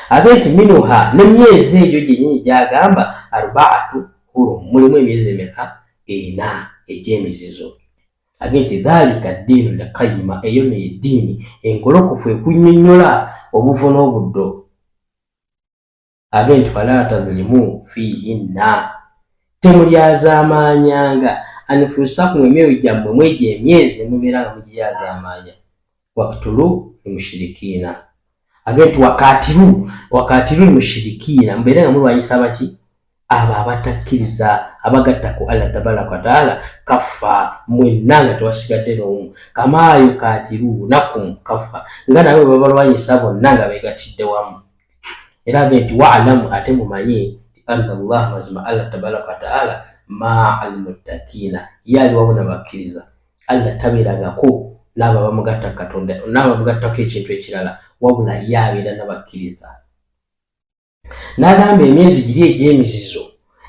Speaker 1: Ate nti minuha, n'emyezi egyo gyennyini gyagamba arbaatu hurum, mulimu emyezi emeka? Ena egy'emizizo. Age nti dhalika ddiinu lqayima, eyo no yeddiini engolokofu ekunyonnyola obuvo n'obuddo. Age nti fala tadhlimu fiihinna, temulyazaamaanyanga anfusakum, emyoyo gyammwe mwegyo emyezi mubeera nga mugiryazaamaanya, waktulu lmushirikiina. Age nti wakatiru, wakatiru lmushirikiina, mubeere nga mulwanyisa abaki, abo abatakkiriza, abagatta ku Allah tabaraka wataala, kaffa, mwenna nga tewasigadde n'omu, kama yukatirunakum kaffa, nga nabo bwe babalwanyisa bonna nga beegattidde wamu. Era age nti waalamu, ate mumanye nti anna Allah, mazima Allah tabaraka wataala maa almuttakiina, ye ali wamu nabakkiriza. Allah tabeerangako n'abo abamugatta Katonda n'abo abamugattako ekintu ekirala, wabula ye abeera nabakkiriza. N'agamba emyezi giri egy'emizizo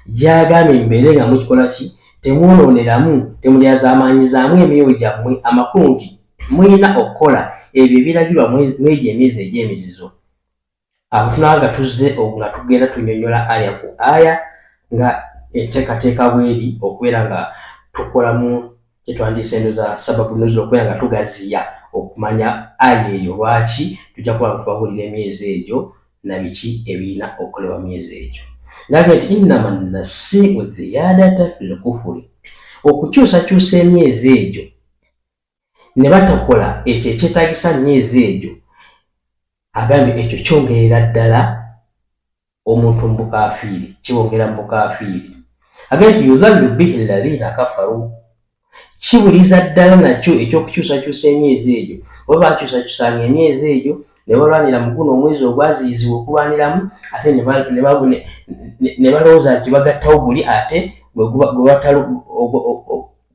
Speaker 1: gyagambye mubeere nga mukikola ki, temwonooneramu, temulyazaamaanyizaamu emyoyo gyammwe, amakulu nti mulina okukola ebyo ebiragirwa mwegyo emyezi egy'emizizo. Abo tunaba nga tuzze nga tugenda tunyonyola aya ku aya nga enteekateeka bweri okubeera nga tukolamu kyetwandiise endoza sababu nuzula, okubeera nga tugaziya okumanya aya eyo lwaki tujja kuba nga tubabuulira emyezi egyo na biki ebirina okukolebwa myezi egyo. Nagamba nti innama nasiu ziyadata fi lkufuri, okukyusakyusa emyezi egyo ne batakola ekyo ekyetagisa myezi egyo, agambye ekyo kyongerera ddala omuntu mu bukafiiri, kibongera mu bukafiiri. Agambye nti yudhallu bihi alladhina kafaru, kibuliza ddala nakyo ekyokukyusakyusa emyezi egyo, oba bakyusakyusanga emyezi egyo ne balwanira mu guno omwezi ogwaziyizibwa okulwaniramu, ate ne balowooza nti bagattawo guli ate gwe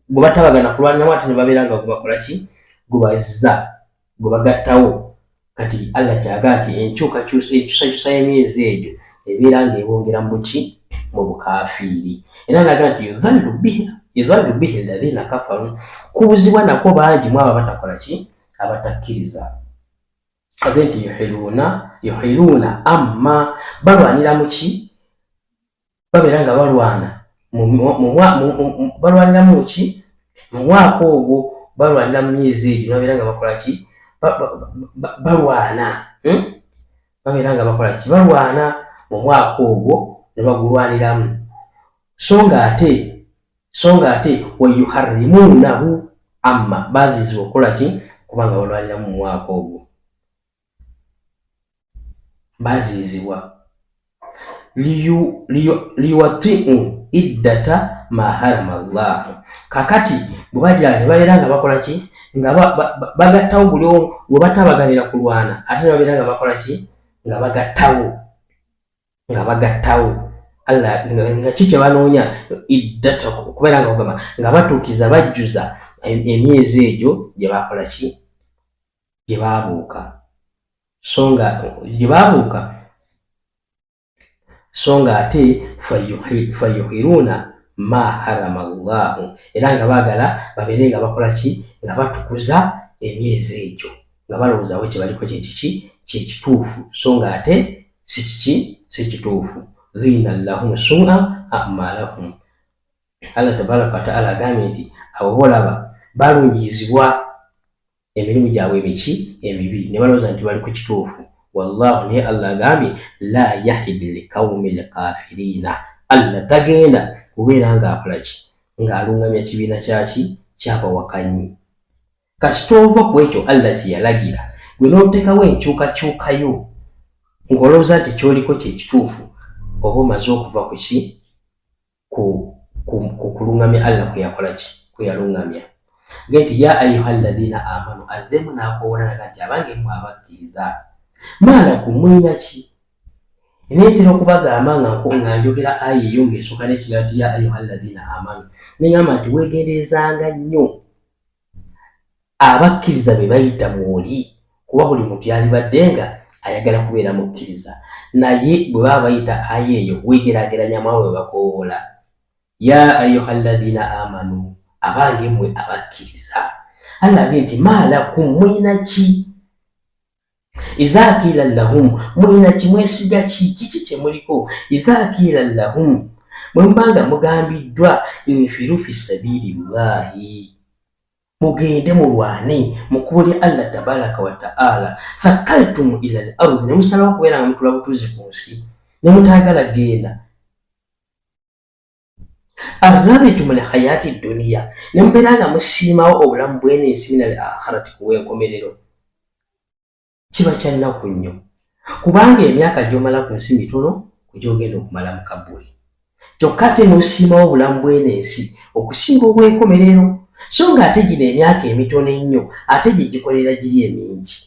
Speaker 1: batabagana kulwaniramu, ate ne babeera nga gubakola ki, gubazza gwe bagattawo. Kati Allah kyaga nti enkyukakyusa ekyusakyusa y'emyezi egyo ebeera ng'ebongera mu buki, mu bukafiiri. Era naga nti yudhallu bihi alladhina kafaru, kubuzibwa nako bangi mu abo abatakola ki, abatakkiriza. Age nti yuhiluuna, yuhiluuna amma, balwanira mu ki, babeera nga balwana balwanira mu ki, mu mwaka ogwo, balwanira mu myezi egyo, babeera nga bakola ki, balwana, Babeera nga bakola ki, balwana. Mu mwaka ogwo ne bagulwaniramu, so nga ate, so nga ate wayuharimunahu amma, baziyizibwa okukola ki? Kubanga balwaniramu mu mwaka ogwo baziyizibwa. Liwatiu iddata ma harama llahu. Kakati bwe bagira ne babeera nga bakola ki? Nga bagattawo buli we batabaganira kulwana, ate ne babeera nga bakola ki? Nga bagattawo, nga bagattawo Allah, nga ki kye banoonya? Iddata, okubeera nga kugamba nga batuukiza, bajjuza emyezi egyo gye bakola ki? Gye baabuuka. So nga gye baabuuka, so nga ate fayuhiruuna ma harama llahu, era nga baagala babeere nga bakola ki? Nga batukuza emyezi egyo, nga balowoozawo kye baliko kyekiki? Kyekituufu, so nga ate si kiki? Si kituufu. Dhina lahum sua amalahum. Allah tabaraka wataala agambye nti abo bolaba balungiyizibwa emirimu gyabwe emiki? Emibi, ne balowooza nti bali ku kituufu. Wallahu, naye Allah agambye la yahidi likaumi lkafirina, Allah tagenda kubeera ng'akola ki? Ng'alungamya kibiina kyaki? Kyabawakanyi. Kasita ova ku ekyo Allah kye yalagira, gwe n'oteekawo enkyukakyukayo ng'olowooza nti kyoliko kye kituufu, oba omaze okuva ku ki? Ku kulungamya Allah kwe yakola ki? Kwe yalungamya. Ge nti ya ayuha alladhina amanu, azzeemu n'akoowoola naga nti abange mmwe abakkiriza, maalakum, mulina ki? Neetera okubagamba nga njogera aya eyo ng'esooka n'ekigambo nti ya ayuha alladhina amanu, ne ŋŋamba nti weegenderezanga nnyo abakkiriza be bayita mwoli, kuba buli muntu yalibadde nga ayagala kubeera mukkiriza, naye bwe baba bayita aya eyo weegeraageranya mu abo be bakoowoola ya ayuha alladhina amanu, abange mmwe abakkiriza. Allah agee nti maalakum, mulina ki? Iza kiila lahum, mulina ki? Mwesiga ki? Kiki kye muliko? Iza kiila lahum, bwe muba nga mugambiddwa infiru fi sabiili llahi, mugende mulwane mu kkubo lya Allah tabaraka wa taala, thakaltum ila l ardi, ne musalawo okubeera nga mutula butuuzi ku nsi ne mutaagala genda, araditum lhayati duniya, ne mubeera nga musiimawo obulamu bwene ensi, mina al akhirati, kuwenkomerero. Kiba kya nnaku nnyo, kubanga emyaka gy'omala ku nsi mitono ku gy'ogenda okumala mu kabuli, kyokka ate n'osiimawo obulamu bw'eno ensi okusinga obw'enkomerero, so nga ate gino emyaka emitono ennyo ate gye gikolera giri emingi.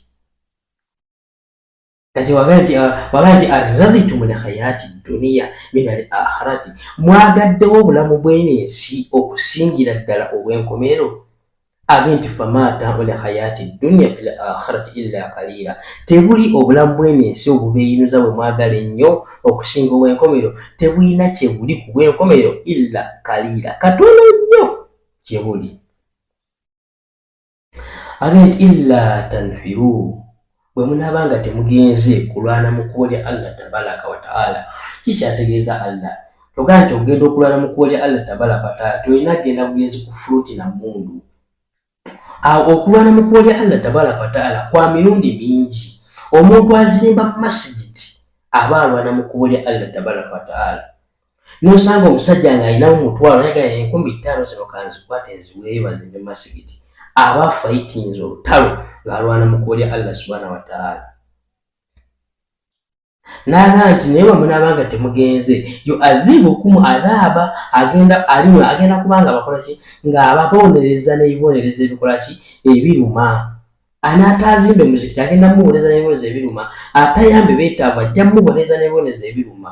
Speaker 1: Kati waga nti araditum lhayati duniya min al akhirati, mwagaddewo obulamu bw'eno ensi okusingira ddala obw'enkomerero. Age nti fama tau lhayati duniya fi l akhirati illa kalila, tebuli obulamu bw'eno ensi obubeeyinuza bwe mwagala ennyo okusinga obw'enkomerero, tebulina kye buli ku bw'enkomerero illa kalila, katono nnyo kye buli. Age nti illa tanfiru, bwe munaaba nga temugenze kulwana mu kkubo lya Allah tabaraka wa taala. Kikyategeeza Allah togaa nti okugenda okulwana mu kkubo lya Allah tabaraka wa taala tolina kugenda bugenzi ku fuluti na mundu. Awo okulwana mu kkubo lya Allah tabaraka wa taala kwa mirundi mingi. Omuntu azimba masigiti aba alwana mu kkubo lya Allah tabaraka wa taala. Nosanga omusajja ng'alinamu mutwalo naye 5000 zino kanzikwate nziweeyo bazimbe masigiti, aba afayitinze olutalo ng'alwana mu kkubo lya Allah subhana wa taala. N'agamba nti naye bwe munaaba nga temugenze, yuadhibukum adhaaba, agenda alinywa, agenda kuba nga abakola ki? Ng'ababonereza n'ebibonerezo ebikola ki? Ebiruma. Anaataazimbe muzikiti agenda mumubonereza n'ebibonerezo ebiruma, atayambe beetaavu ajja mumubonereza n'ebibonerezo ebiruma.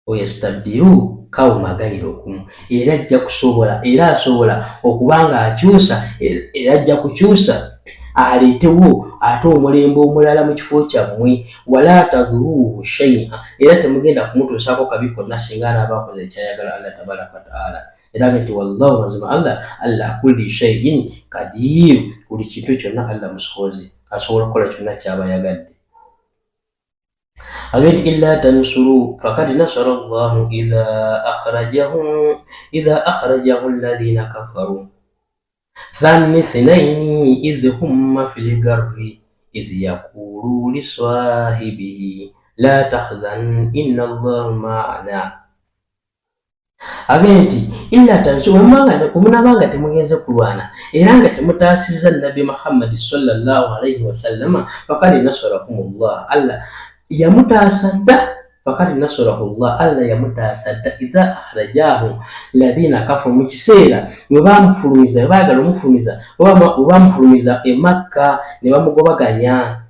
Speaker 1: Wayastabdiru kauma gairukum, era ajja kusobola, era asobola okuba nga akyusa, era ajja kukyusa aleetewo ate omulembe omulala mu kifo kyammwe. Wala tadhuruuhu shaia, era temugenda kumutuusaako kabi konna singa anaaba akoze ekyayagala Allah tabaraka wataala. Era nti wallahu, mazima Allah ala kulli shaiin kadiir, buli kintu kyonna Allah musobozi, asobola okukola kyonna kyaba ayagadde. Agenti illa tansuru fakad nasara llahu idha akhrajahu alladhina kafaru thani thnaini idh humma fi lgarri idh yaqulu lisahibihi La tahzan inna Allaha ma'ana. Agambye nti illa tansu bwemunaba nga temugenze kulwana era nga temutaasizza Nabbi Muhammadi sallallahu alaihi wasallama, fakad nasarakum llah, Allah yamutaasa dda, fakad nasarahu llah, Allah yamutaasa dda, idha akhrajahu ladhina kafaru, mu kiseera we bamufulumiza, we baagala omufulumiza, we bamufulumiza e Makka ne bamugobaganya,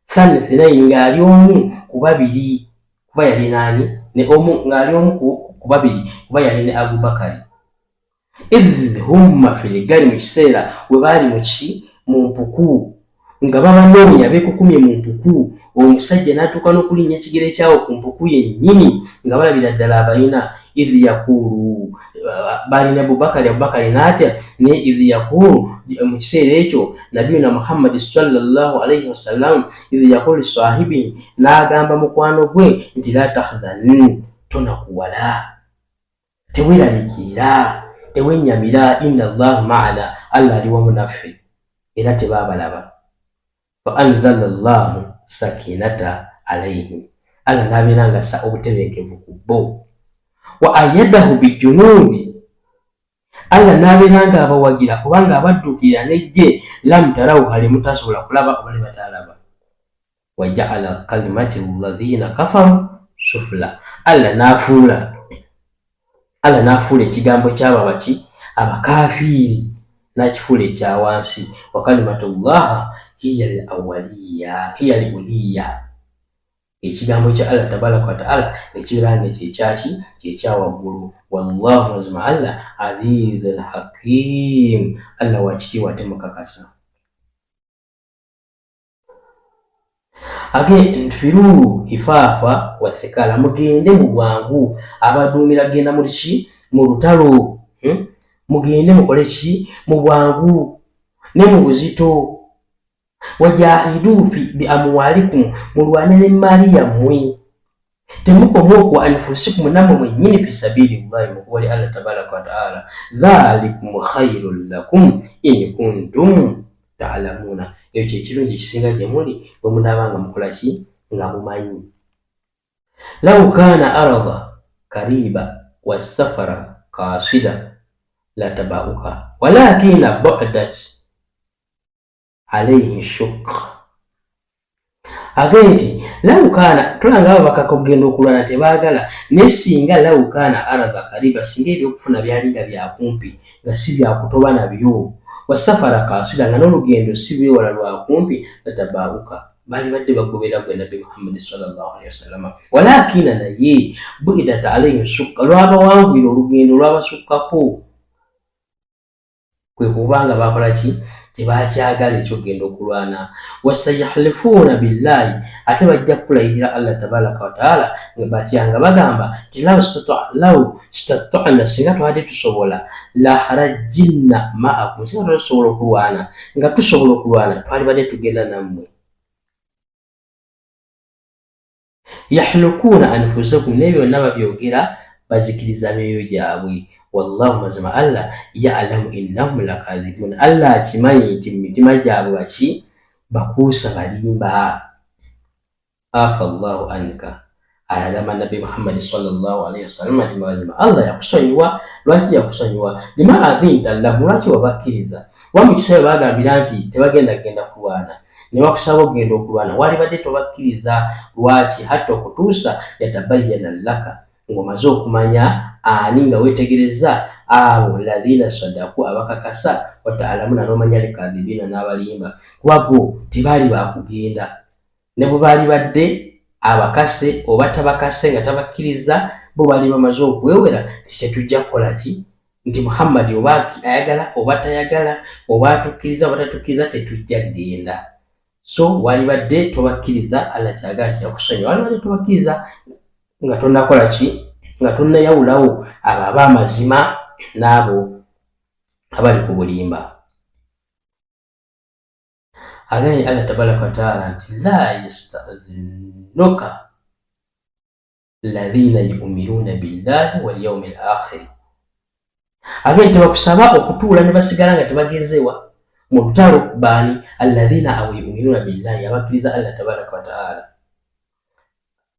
Speaker 1: thani thinaini, ng'ali omu ku babiri, kuba yali naani ne omu, ng'ali omu ku babiri, kuba yali ne Abubakari, idh humma fil gari, mu kiseera we baali muki mu mpuku nga babanoonya, beekukumye mu mpuku, omusajja n'atuuka n'okulinnya ekigere kyawo ku mpuku yennyini nga balabira ddala abalina, idh yakuulu balina Abubakari, Abubakari n'atya naye, idh yakuulu mu kiseera ekyo nabiyuna Muhammadi sallallahu alaihi wasallam, idh yakuulu sahibi, n'agamba mukwano gwe nti la tahzan, tonakuwala, teweeraliikirira, tewennyamira, inna Allahu maana, Allah ali wamu naffe. Era tebaabalaba. Fa anzala Allahu sakinata alaihim, Allah n'abeera nga assa obutebenkevu ku bo, wa ayadahu bijunuudi, Allah n'abeera nga abawagira oba nga abadduukirira n'eggye, lam tarawuha, lye mutasobola kulaba oba lye bataalaba, wa jaala kalimati ladhina kafaru sufula, Allah n'afuula, Allah n'afuula ekigambo ky'abo abaki abakafiiri n'akifuula ekya wansi, wa kalimatu llaha hiya al awaliya hiya al uliya, ekigambo kya Allah tabaraka wataala nekibeera nga ekyo ekyaki kyekyawaggulu. Wallahu, mazima Allah azizun hakim, Allah wakitiibwa ate mukakasa. Age nfiru hifaafa wathikala, mugende mu bwangu, abaduumira genda muliki mu lutalo, Mugende mukole ki mu bwangu ne mu buzito, wajahidu bi amwalikum, mulwane n'emmaali yammwe, temukoma okwo, anfusikum, nammwe mwennyini, fi sabili llahi, mu kuba lya Allah tabaraka wataala, dhalikum khairun lakum in kuntum taalamuuna, ekyo kyekirungi ekisinga gye muli bwe munaaba nga mukola ki nga mumanyi. Lau kaana arada kariba wasafara kasida latabauka walakina budat alaihi shuk, agee nti lau kaana, tulanga abo bakaka okugenda okulwana tebaagala, naye singa lau kaana arada kariba, singa ebyokufuna byali nga byakumpi nga si byakutoba nabyo, wasafara kasira, nga n'olugendo si lwewala lwakumpi, latabauka, baali badde bagobera gwe Nabbi Muhammadi sallallahu alaihi wasallama, walakina, naye buidat alaihim sukka, lwabawanguyira olugendo lwabasukkako, kwe kuba nga bakola ki tebakyagala ekyokugenda okulwana. Wasayahlifuuna billahi, ate bajja kukulayirira Allah tabaraka wataala nga batya nga bagamba nti lau statana, singa twali tusobola, la harajinna maakum, singa twali tusobola okulwana, nga tusobola okulwana twalibadde tugenda nammwe. Yahlukuuna anfusakum, naye byonna babyogera bazikiriza myoyo gyabwe. Wallahu, mazima Allah, yalamu innahum lakadhibun, Allah akimanyi nti mu mitima gyabwe baki bakuusa balimba. Afa llahu anka, agamba Nabbi Muhammadi sallallahu alaihi wasallam nti mazima Allah yakusonyiwa. Lwaki yakusonyiwa? Lima adhinta lahu, lwaki wabakkiriza? Kuba mu kiseera bagambira nti tebagenda genda kulwana ne bakusaba okugenda okulwana, walibadde tobakkiriza. Lwaki? Hatta, okutuusa, yatabayyana laka, ng'omaze okumanya ani, nga weetegerezza abo ladhina sadaku, abakakasa, wataalamuna, n'omanya likadhibina, n'abalimba, kuba bo tebaali bakugenda ne bwe baali badde abakase oba tabakase nga tabakkiriza, bo baali bamaze okwewera nti tetujja kukola ki, nti Muhammadi oba ayagala oba tayagala, oba atukkiriza oba tatukkiriza, tetujja kugenda. So walibadde tobakkiriza. Allah kyagala nti yakusonyiwa, walibadde tobakkiriza nga tonakola ki, nga tonnayawulawo abo ab'amazima n'abo abali ku bulimba. Agambye Allah tabaraka wataala nti la yastadhinuka ladhina yuminuuna billahi walyaumi l akhiri, agambye tebakusaba okutuula ne basigala nga tebagenzeewa mu lutalo. Baani? Alladhina abo yuminuuna billahi, abakkiriza Allah tabaraka wataala.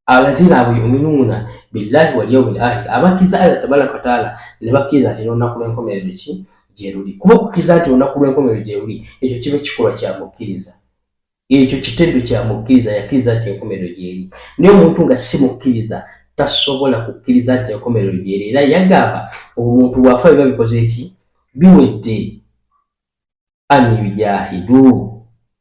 Speaker 1: Alladhina abo yuminuuna billahi wal yaumil akhir, abakkiriza Allah tabaraka wataala ne bakkiriza nti n'olunaku lw'enkomerero ki gyeruli. Kuba okukkiriza nti olunaku lw'enkomerero gyeruli, ekyo kiba kikolwa kya mukkiriza, ekyo kitendo kya mukkiriza, yakkiriza nti enkomerero gyeri. Naye omuntu nga si mukkiriza tasobola kukkiriza nti enkomerero gyeri, era yagamba omuntu bw'afa biba bikoze ki, biwedde. An yujahidu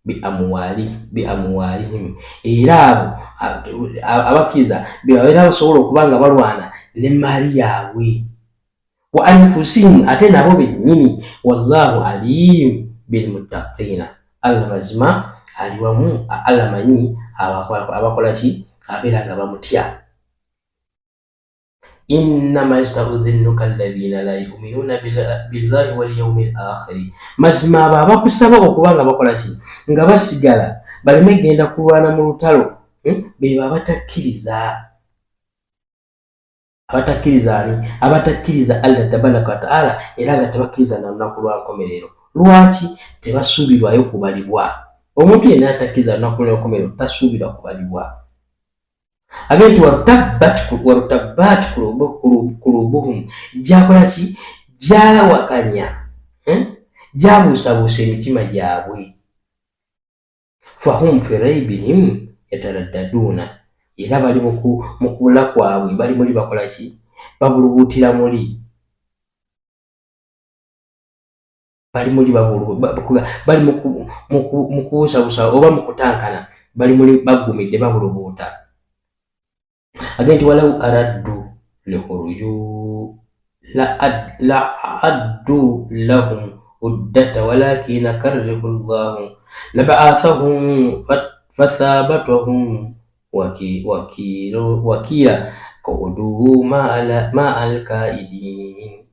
Speaker 1: bi amuwalihim, era abo abakkiriza bebabeera basobola okuba nga balwana n'emmaali yaabwe, wa anfusihim, ate nabo bennyini. Wallahu alim bilmuttaqina, Allah mazima ali wamu, Allah manyi abakola ki, abeera nga bamutya. Innama yastaudhinuka alladhina la yuminuna billahi walyaumi l akhiri, mazima abo abakusaba okuba nga bakola ki, nga basigala baleme genda kulwana mu lutalo, bebo abatakkiriza. Abatakkiriza ani? Abatakkiriza Allah tabaraka wataala, era nga tebakkiriza na lunaku lwa nkomerero. Lwaki tebasuubirwayo kubalibwa? Omuntu yenna atakkiriza lunaku lw'enkomerero tasuubirwa kubalibwa. Agende nti warutabbat kulubuhum, gyakola ki, gyawakanya, Gyabuusabuusa emitima gyabwe. Fahum fi raibihim yataraddaduna, era bali mu kubula kwabwe, bali muli bakola ki, babulubuutira muli, bali muli bali mu kubuusabuusa oba mu kutankana, bali muli baggumidde, babulubuuta. Agende nti walau araddu lihuruju la addu lahum uddata walakina karrihu llahu labaathahum fathabatahum wakila qudu maa alkaidin.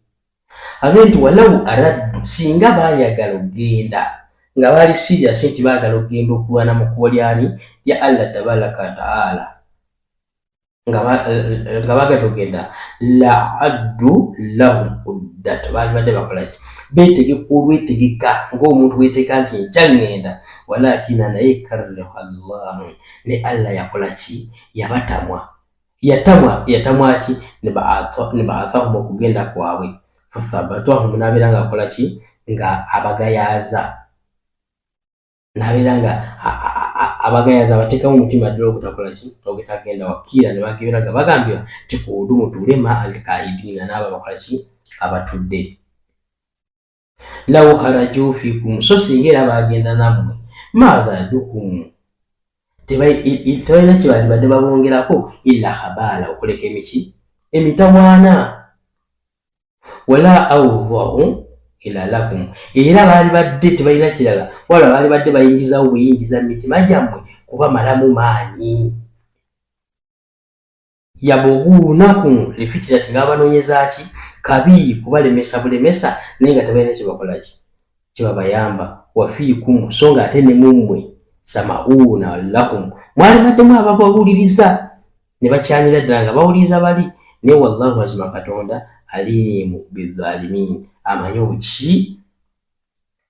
Speaker 1: Agende nti walau araddu, singa baayagala okugenda, nga baali serious nti baagala okugenda okulwana mu kkubo lyani, lya Allah tabaraka wataala, nga baagala okugenda, la addu lahum uddat, baalibadde bakolaki, beetegeka olwetegeka ng'omuntu weeteeka nti nkya ŋŋenda. Walakina, naye karriha llahu, ne Allah yakola ki, yabatamwa, yatamwa, yatamwa ki, ne baathahum, okugenda kwabwe, fathabatwahum, n'abeera nga akola ki, nga abagayaaza, n'abeera nga abagayaza, abateekamu omutima ddala ogutakola ki, ogutagenda. Wakiira ne bageera nga bagambibwa ti kuudu, mutuule, ma alkaidina, n'abo abakola ki, abatudde. Law kharaju fikum, so singa era bagenda nammwe, maadhadukum, tebalina kye balibadde babongerako, illa khabaala, okuleka emiki emitawaana, wala awdhau ila lakum, era baalibadde tebalina kirala wala baalibadde bayingizawo buyingiza mu mitima gyammwe kubamalamu maanyi. Yabuguunakum lifitinati, nga babanoonyeza ki, kabi, kubalemesa bulemesa, naye nga tebalina kyebakola ki, kyebabayamba. Wafiikum, so nga ate ne mummwe, samauuna lahum, mwalibaddemu ababawuliriza ne bakyamira ddala nga bawuliriza bali. Naye wallahu, mazima Katonda, alimu bizalimin, amanyi obuki,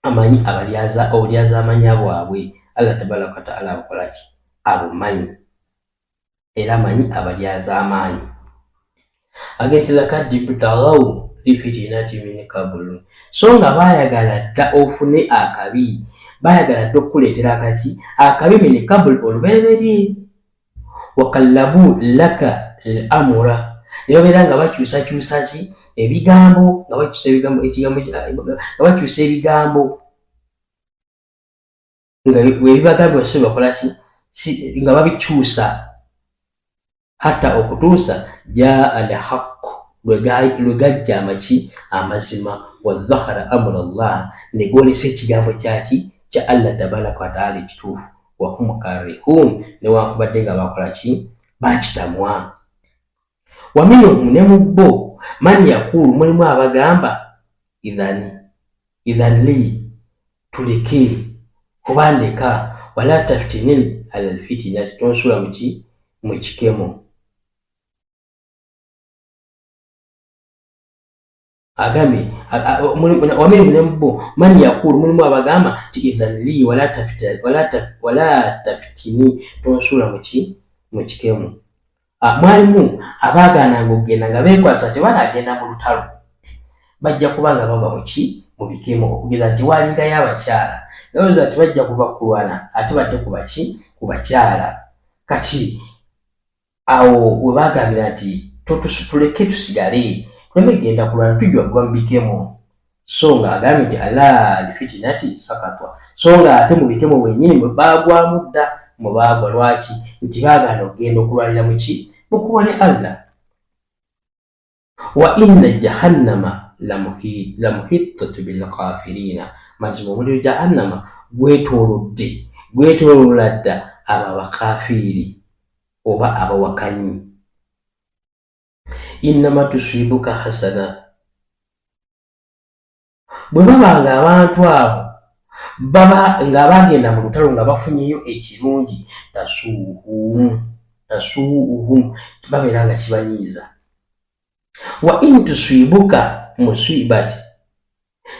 Speaker 1: amanyi abalyaza obulyazaamanya bwabwe. Allah tabaraka wataala abukola ki, abumanyi, era amanyi abalyazaamaanyi. Agenti lakad ibtaghaw lifitinati min kabulu, so nga baayagala dda ofune akabi, baayagala dda okukuleetera akaki, akabi, min kabulu, olubereberye. Wakallabu laka l amura, ne babeera nga bakyusakyusa ki, ebigambo, nga bakyusa ebigambo, ekigambo nga bakyusa ebigambo nga webibagambibwa si bakola ki, nga babikyusa, hatta okutuusa jaa al haq, lwe gajja amaki, amazima, wadhahara amura llah, ne goolesa ekigambo kyaki, kya Allah tabaraka wataala ekituufu, wahum karihun, newankubadde nga bakola ki, bakitamwa. Waminhum, ne mu bo, man yakuulu, mulimu abagamba, idhani, idhan li, tuleke oba ndeka, wala taftinil ala lfitinati, tonsula muki, mu kikemo. Agambye waminhum, ne mu bo, man yakuulu, mulimu abagamba nti idhan li wala taftini, tonsula muki, mu kikemo. Mwalimu abaagaananga okugenda nga beekwasa tebanagenda mu lutalo bajja kuba nga bagwa muki mu bikemo okugeza nti waalingayo abakyala nga balowooza nti bajja kuva kulwana ate badde ku baki ku bakyala kati awo we baagambira nti tuleke tusigale tuleme kugenda kulwana tujja kugwa mu bikemo so nga agambye nti ala lifitinati sakatwa so nga ate mu bikemo bwennyini mwe baagwamu dda mwe baagwa lwaki nti baagaana okugenda okulwanira muki mu kkubo lya Allah wa inna jahannama lamuhittatu bilkafirina mazima omuliro jahannama gwetoolodde gwetooloola dda abo abakafiiri oba abawakanyi innama tusibuka hasana bwe baba nga abantu abo baba nga bagenda mu lutalo nga bafunyeyo ekirungi tasuuhum tasuuhum babeera nga kibanyiiza wa in tusibuka musibati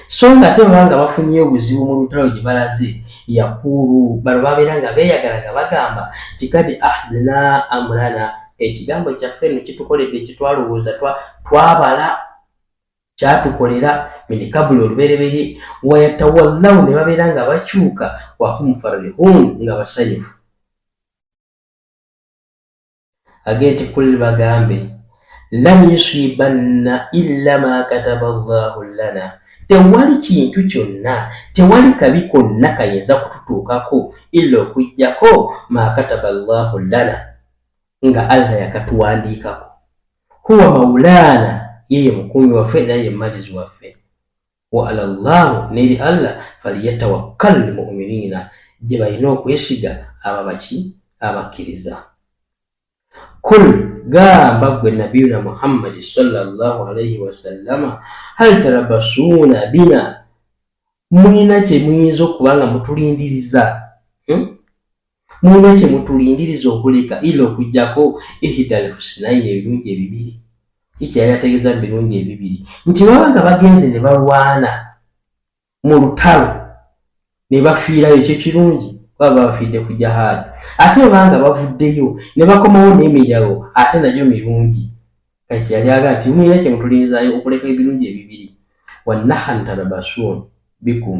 Speaker 1: so nga ate baba nga bafunyeyo obuzibu mu lutalo gye balaze yakuulu bano babeera nga beeyagala nga bagamba nti kadi ahdina amurana ekigambo kyaffe eno kitukoledde kyetwalowooza twabala kyatukolera min kabuli olubereberye wayatawallawu ne babeera nga bakyuka wahum farihun nga basanyufu agenti kul bagambe lan yusibanna illa ma kataba llahu lana tewali kintu kyonna tewali kabi konna kayinza kututuukako illa okujjako ma kataba llahu lana nga allah yakatuwandiikako huwa maulana yeye mukuumi waffe era ye mumalizi waffe wa ala llahu neri allah faliyatawakkal lmuminina gye balina okwesiga aba baki abakkiriza kul gamba gwe nabiyuna muhammadi salllah alaihi wasallama hal tarabasuuna bina mulina kye muyinza okuba nga mutulindiriza hmm? Mulina kye mutulindiriza okuleka ila okujjako ihida al husnaini ebirungi ebibiri kiki yali ategeeza mu birungi ebibiri nti baba nga bagenze ne balwana mu lutalo ne bafiirayo ekyo kirungi kuba babafiidde ku jahaadi ate baba nga bavuddeyo ne bakomawo n'emiryago ate nagyo mirungi kati yali aga nti mulina kye mutulindizaayo okuleka ebirungi ebibiri wanahanu tarabasuun bikum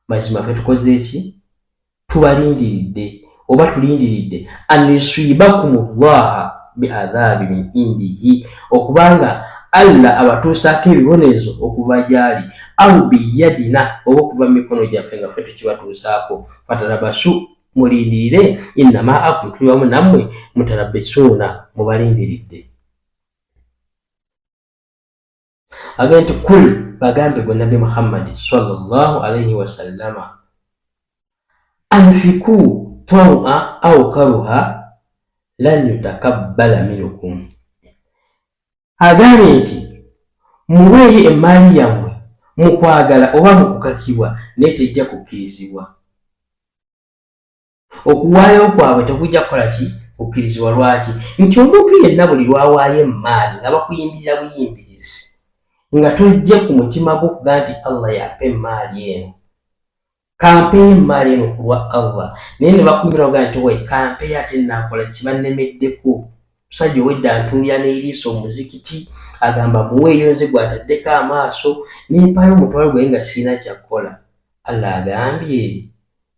Speaker 1: mazima fe tukoze eki tubalindiridde oba tulindiridde an yusibakum llaha biadhabi min indihi okubanga allah abatuusaako ebibonerezo okuva gyali au biyadina oba okuva mu mikono gyaffe nga ffe tukibatuusaako fatarabasu mulindirire innama akum tuli wamu nammwe mutarabisuuna mubalindiridde agenda nti kul bagambe gwe nabbi muhammadi salllah alaihi wasallama anfiku taua au karuha lan yutakabbala minukum agambye nti muweeyo emmaali yammwe mu kwagala oba mu kukakibwa naye tejja kukkirizibwa okuwaayo kwabwe tekujja kukola ki kukkirizibwa lwaki nti omuntu yenna buli lwawaayo emmaali nga bakuyimbirira buyimbirizi nga tojje ku mutima gwo kuga nti allah yampa emmaali eno kampeeyo emmaali eno ku lwa allah naye ne bakuyimbira oga nti we kampeeyo ate nakola kibannemeddeko musajja owedda ntuulira n'eriiso omuzikiti agamba muweeyo nze gwataddeko amaaso nempaayo omutwalo gwaye nga sirina kyakukola allah agambye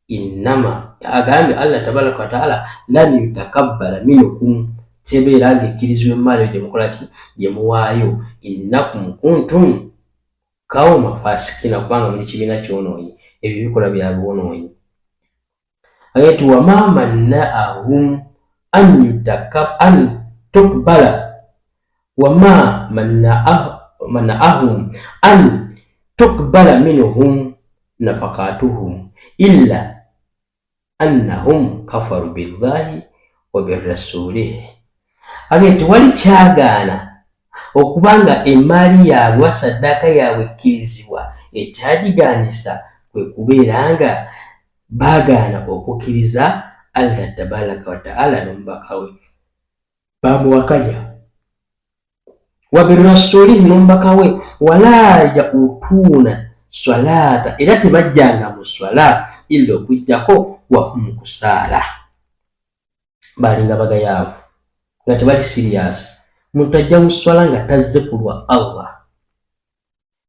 Speaker 1: innama agambye allah tabaraka wataala lan yutakabbala minukum tebeera nga ekkirizibwa emmaali eyo gyemukola ki gyemuwaayo innakum kuntum kauma fasikina kubanga muli kibiina kyonoonyi ebyo bikola bya bwonoonyi agambye nti wama mannaahum an tukbala wama manaahum an tukbala minhum nafakatuhum illa annahum kafaru billahi wa birasulihi age tewali kyagaana okuba nga emmaali yaabwe wa saddaaka yaabwe ekkirizibwa ekyagigaanisa kwe kubeera nga baagaana okukkiriza allah tabaraka wataala n'omubaka we bamuwakanya wabirasulihi n'omubaka we wala yautuuna swalaata era tebajjanga mu swala illa okujjako wahum kusaala baalinga bagayaavu. Nga tebali siriyasi. Muntu ajja mu swala nga tazze ku lwa Allah,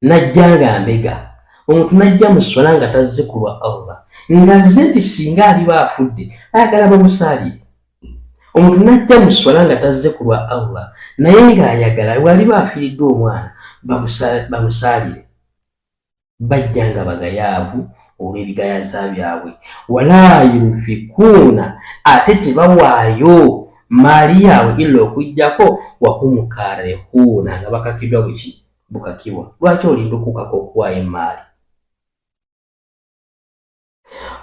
Speaker 1: najja nga mbega. Omuntu najja mu swala nga tazze ku lwa Allah, nga azze nti singa aliba afudde ayagala bamusaalire. Omuntu najja mu swala nga tazze ku lwa Allah, naye ng'ayagala waliba afiiriddwa omwana bamusaalire. Bajja nga bagayaavu olw'ebigayaza byabwe. Wala yunfikuuna, ate tebawaayo maali yaabwe illa okuggyako wahumu karihuuna, nga bakakiddwa buki bukakibwa. Lwaki olinda okukaka okuwaayo emaali?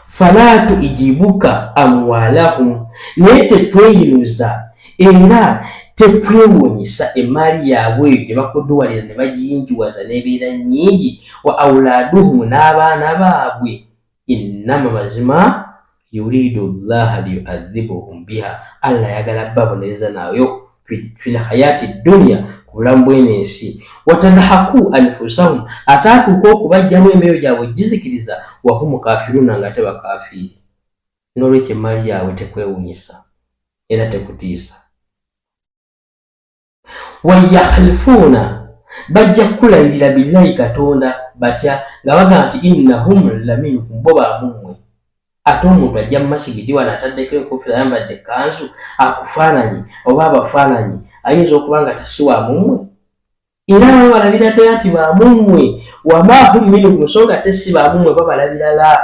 Speaker 1: Fala tuijibuka amwalahum, naye tetweyinuza era tekwewuunyisa emmaali yaabwe eyo gye bakoddowalira ne bagiyingiwaza n'ebeera nnyingi, wa aulaaduhum, n'abaana baabwe, innama mazima yuriidu llaha liyuadhibuhum biha, Allah ayagala babonereza nayo fil hayati dunya, ku bulamu bw'eno ensi, watadhahaku anfusahum, ate atuuka okubajjamu emyoyo gyabwe gizikiriza, wahumu kafiruna, nga ate bakafiiri. N'olwekyo emmaali yaabwe tekwewunyisa era tekutiisa. Wayahlifuuna, bajja kukulayirira billahi Katonda batya nga bagamba nti innahum laminkum, bo bamummwe. Ate omuntu ajja mu masigidi wano ataddeko enkofiira, ayambadde ekkanzu, akufaananyi oba abafaananyi, ayinza okuba nga tasi wa mummwe, era babalabira ddala nti bamummwe. Wama hum minkum, so nga te si bamummwe, babalabirala.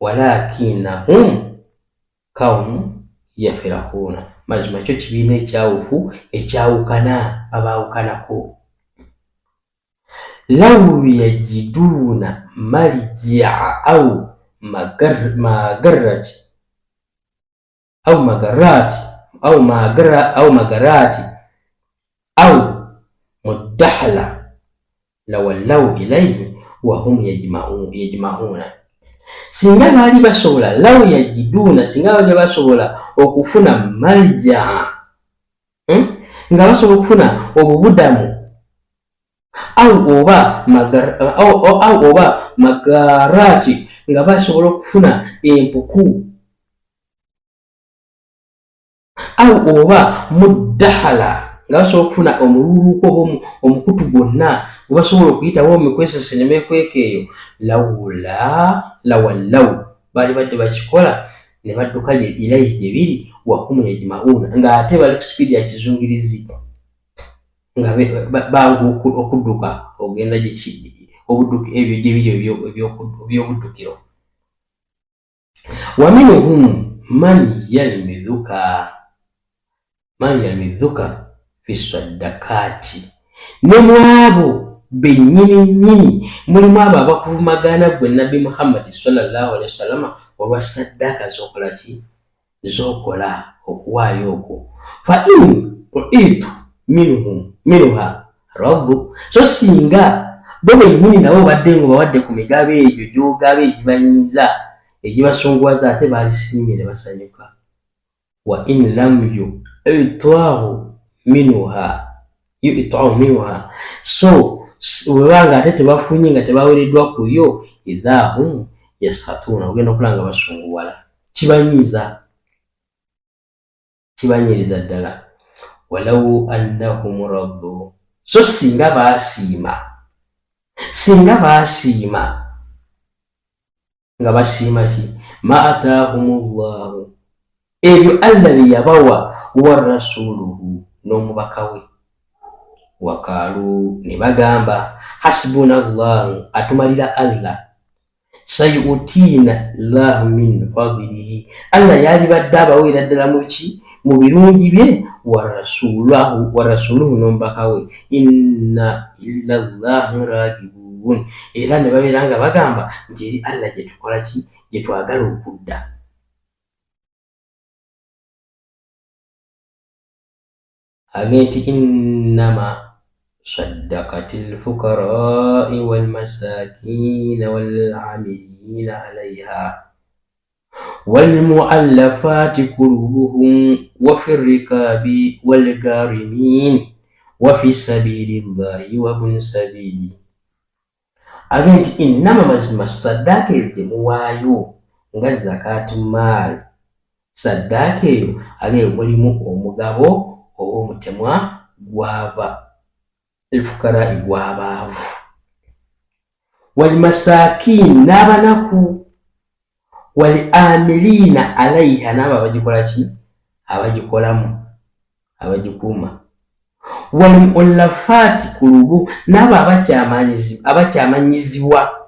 Speaker 1: Walakinahum kaumu yafirahuuna, mazima kyo kibiina ekyawufu ekyawukana, babaawukanako. Law yajiduuna maljaa au magarati au magarati au magara au magarati au mudahala lawallau ilaihi wahum yajmauna, singa baali basobola, law yajiduuna, singa baali basobola okufuna maljaa, nga basobola okufuna obubudamu au oba au oba magarati, nga basobola okufuna empuku au oba muddahala, nga basobola okufuna omululuuko oba omukutu gwonna gwe basobola okuyitawo omikwesese ne beekweka eyo, lawula lawallawu, baali badde bakikola ne badduka ilaihi gye biri, wahumu yajmauna, ng'ate bali ku sipiidi ya kizungirizi, nga bangu okudduka ogenda ebyo gye biri ebyobuddukiro. Wa minhum man yalmidhuka, man yalmidhuka fi saddakaati, ne mwabo bennyini nnyini mulimu abo abakuvumagana gwe Nabbi Muhammadi sallallahu alaihi wasallama olwa saddaaka z'okola ki z'okola okuwaayo okwo. Fa in uitu minhum minha raddu, so singa bo bennyini nabo badde nga bawadde ku migabo egyo gy'ogaba egibanyiiza egibasunguwaza, ate baalisiimye ne basanyuka. Wa in lam yu'tahu minha yu'tahu minha, so bweba nga ate tebafunye nga tebawereddwa ku yo, idha hum yaskhatuuna, ogenda okulaba nga basunguwala, kibanyiiza, kibanyiriza ddala. Walau annahum raddu, so singa baasiima, singa baasiima nga basiima ki ma ataahum llahu, ebyo Allah bye yabawa, wa rasuluhu, n'omubaka we, wakaalu, ne bagamba hasibuna llahu, atumalira Allah, sayutiina llahu min fadilihi, Allah yalibadde abaweera ddala muki mu birungi bye, wa rasuluhu, n'omubaka we, inna illa llahi ragibun, era ne babeera nga bagamba nti eri Allah gye tukola ki gye twagala okudda. Agenda nti innama saddakati lfukarai walmasakina walamilina alaiha walmuallafati kulubuhum wafi rikabi walgarimin wafi sabili llahi wabuni sabili. Agenda nti innama, mazima saddaaka eyo gye muwaayo nga zakati maali. Saddaaka eyo age mulimu omugabo oba omutemwa gwaba alfukarai, gw'abaavu, walmasakiini, n'abanaku, wal amiliina alaiha, n'abo abagikola ki, abagikolamu, abagikuuma, wal muallafaati kulubu, n'abo abakyamanyizibwa,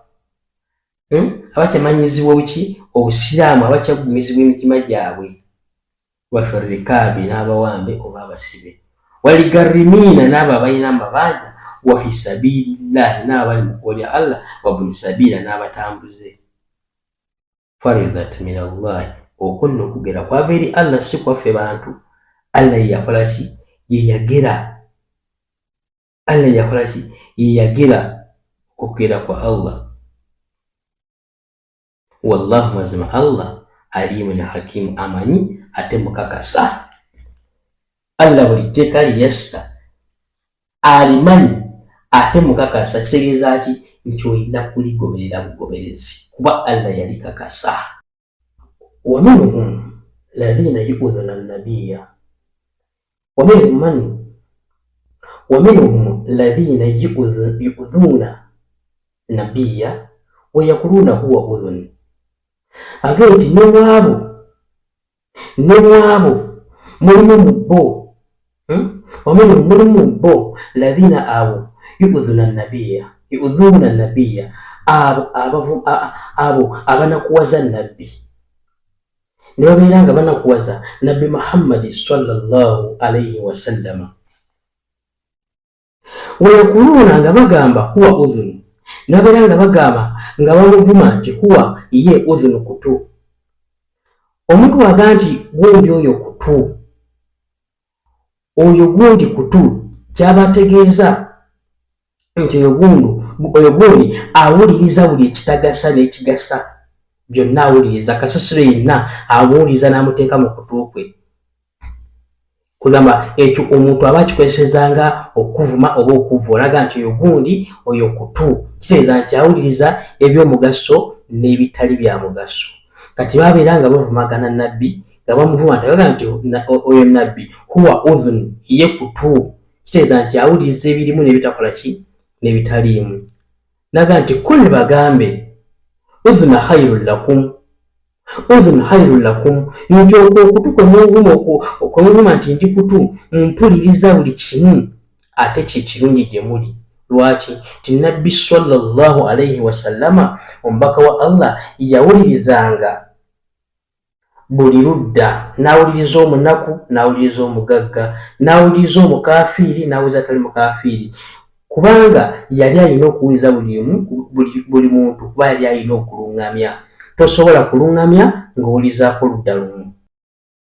Speaker 1: Abakyamanyizibwa obuki, obusiraamu, abakyagumizibwa emitima gyabwe, wafi rikaabi, n'abawambe oba abasibe, waligarimiina, n'abo abalina amabanja, wafi sabiilillahi, n'abo abali mu kkubo lya Allah, wabuni sabiila, n'abatambuze. Faridat min Allahi, okwo nno okugera kwava eri Allah, si kwaffe bantu. Allah yeyakola ki, yeyagera. Allah yakola ki, yeyagera okugera kwa Allah. Wallahu, mazima Allah alimun hakimu, amanyi ate mukakasa. Allah buli tteeka lyeyassa alimanyi ate mukakasa. Kitegeeza ki? Nti olina kuligoberera bugoberezi, kuba Allah yalikakasa. Waminhum ladhina yuudhuna nabiya, waminhum man, waminhum ladhina yuudhuna nabiya wayakuluna huwa udhun, agee nti nemwabo, nemwabo mulimu mu bo, Waminhum, mulimu mu bo, ladhina, abo, yuudhuna nabiya, yuudhuna nabiya, abo abo abanakuwaza nabbi, ne babeera nga banakuwaza nabbi Muhammadi sallallahu alaihi wasallama. Wayakuluuna, nga bagamba, huwa udhunu, ne babeera nga bagamba nga bamuvuma nti huwa, ye, udhunu, kutu. Omuntu waga nti gundi oyo kutu, oyo gundi kutu, kyaba ategeeza nti oyo gundu, oyo gundi awuliriza buli ekitagasa n'ekigasa byonna, awuliriza kasasiro yenna, amuwuliriza n'amuteeka mu kutu kwe. Kugamba ekyo omuntu aba akikozesezanga okuvuma oba okuvva, olaga nti oyo gundi oyo kutu, kitegeeza nti awuliriza ebyomugaso n'ebitali bya mugaso. Kati babeera nga bavumagana nabbi, nga bamuvuma nti baga nti oyo nabbi huwa udhun, ye kutu, kitegeeza nti awuliriza ebirimu n'ebitakola ki, n'ebitaliimu. Naga nti kul, bagambe, udhuna khairun lakum, udhun khairun lakum, nti okwo okutu kwemuvuma nti ndi kutu, mpuliriza buli kimu, ate kyekirungi gye muli. Lwaki? Nti nabbi sallallahu alaihi wasallama, omubaka wa Allah, yawulirizanga buli ludda, n'awuliriza omunaku, n'awuliriza omugagga, n'awuliriza omukafiiri, n'awuliriza atali mukafiiri, kubanga yali alina okuwuliriza buli muntu, kuba yali alina okulungamya. Tosobola kulungamya ng'owulizaako oludda lumu.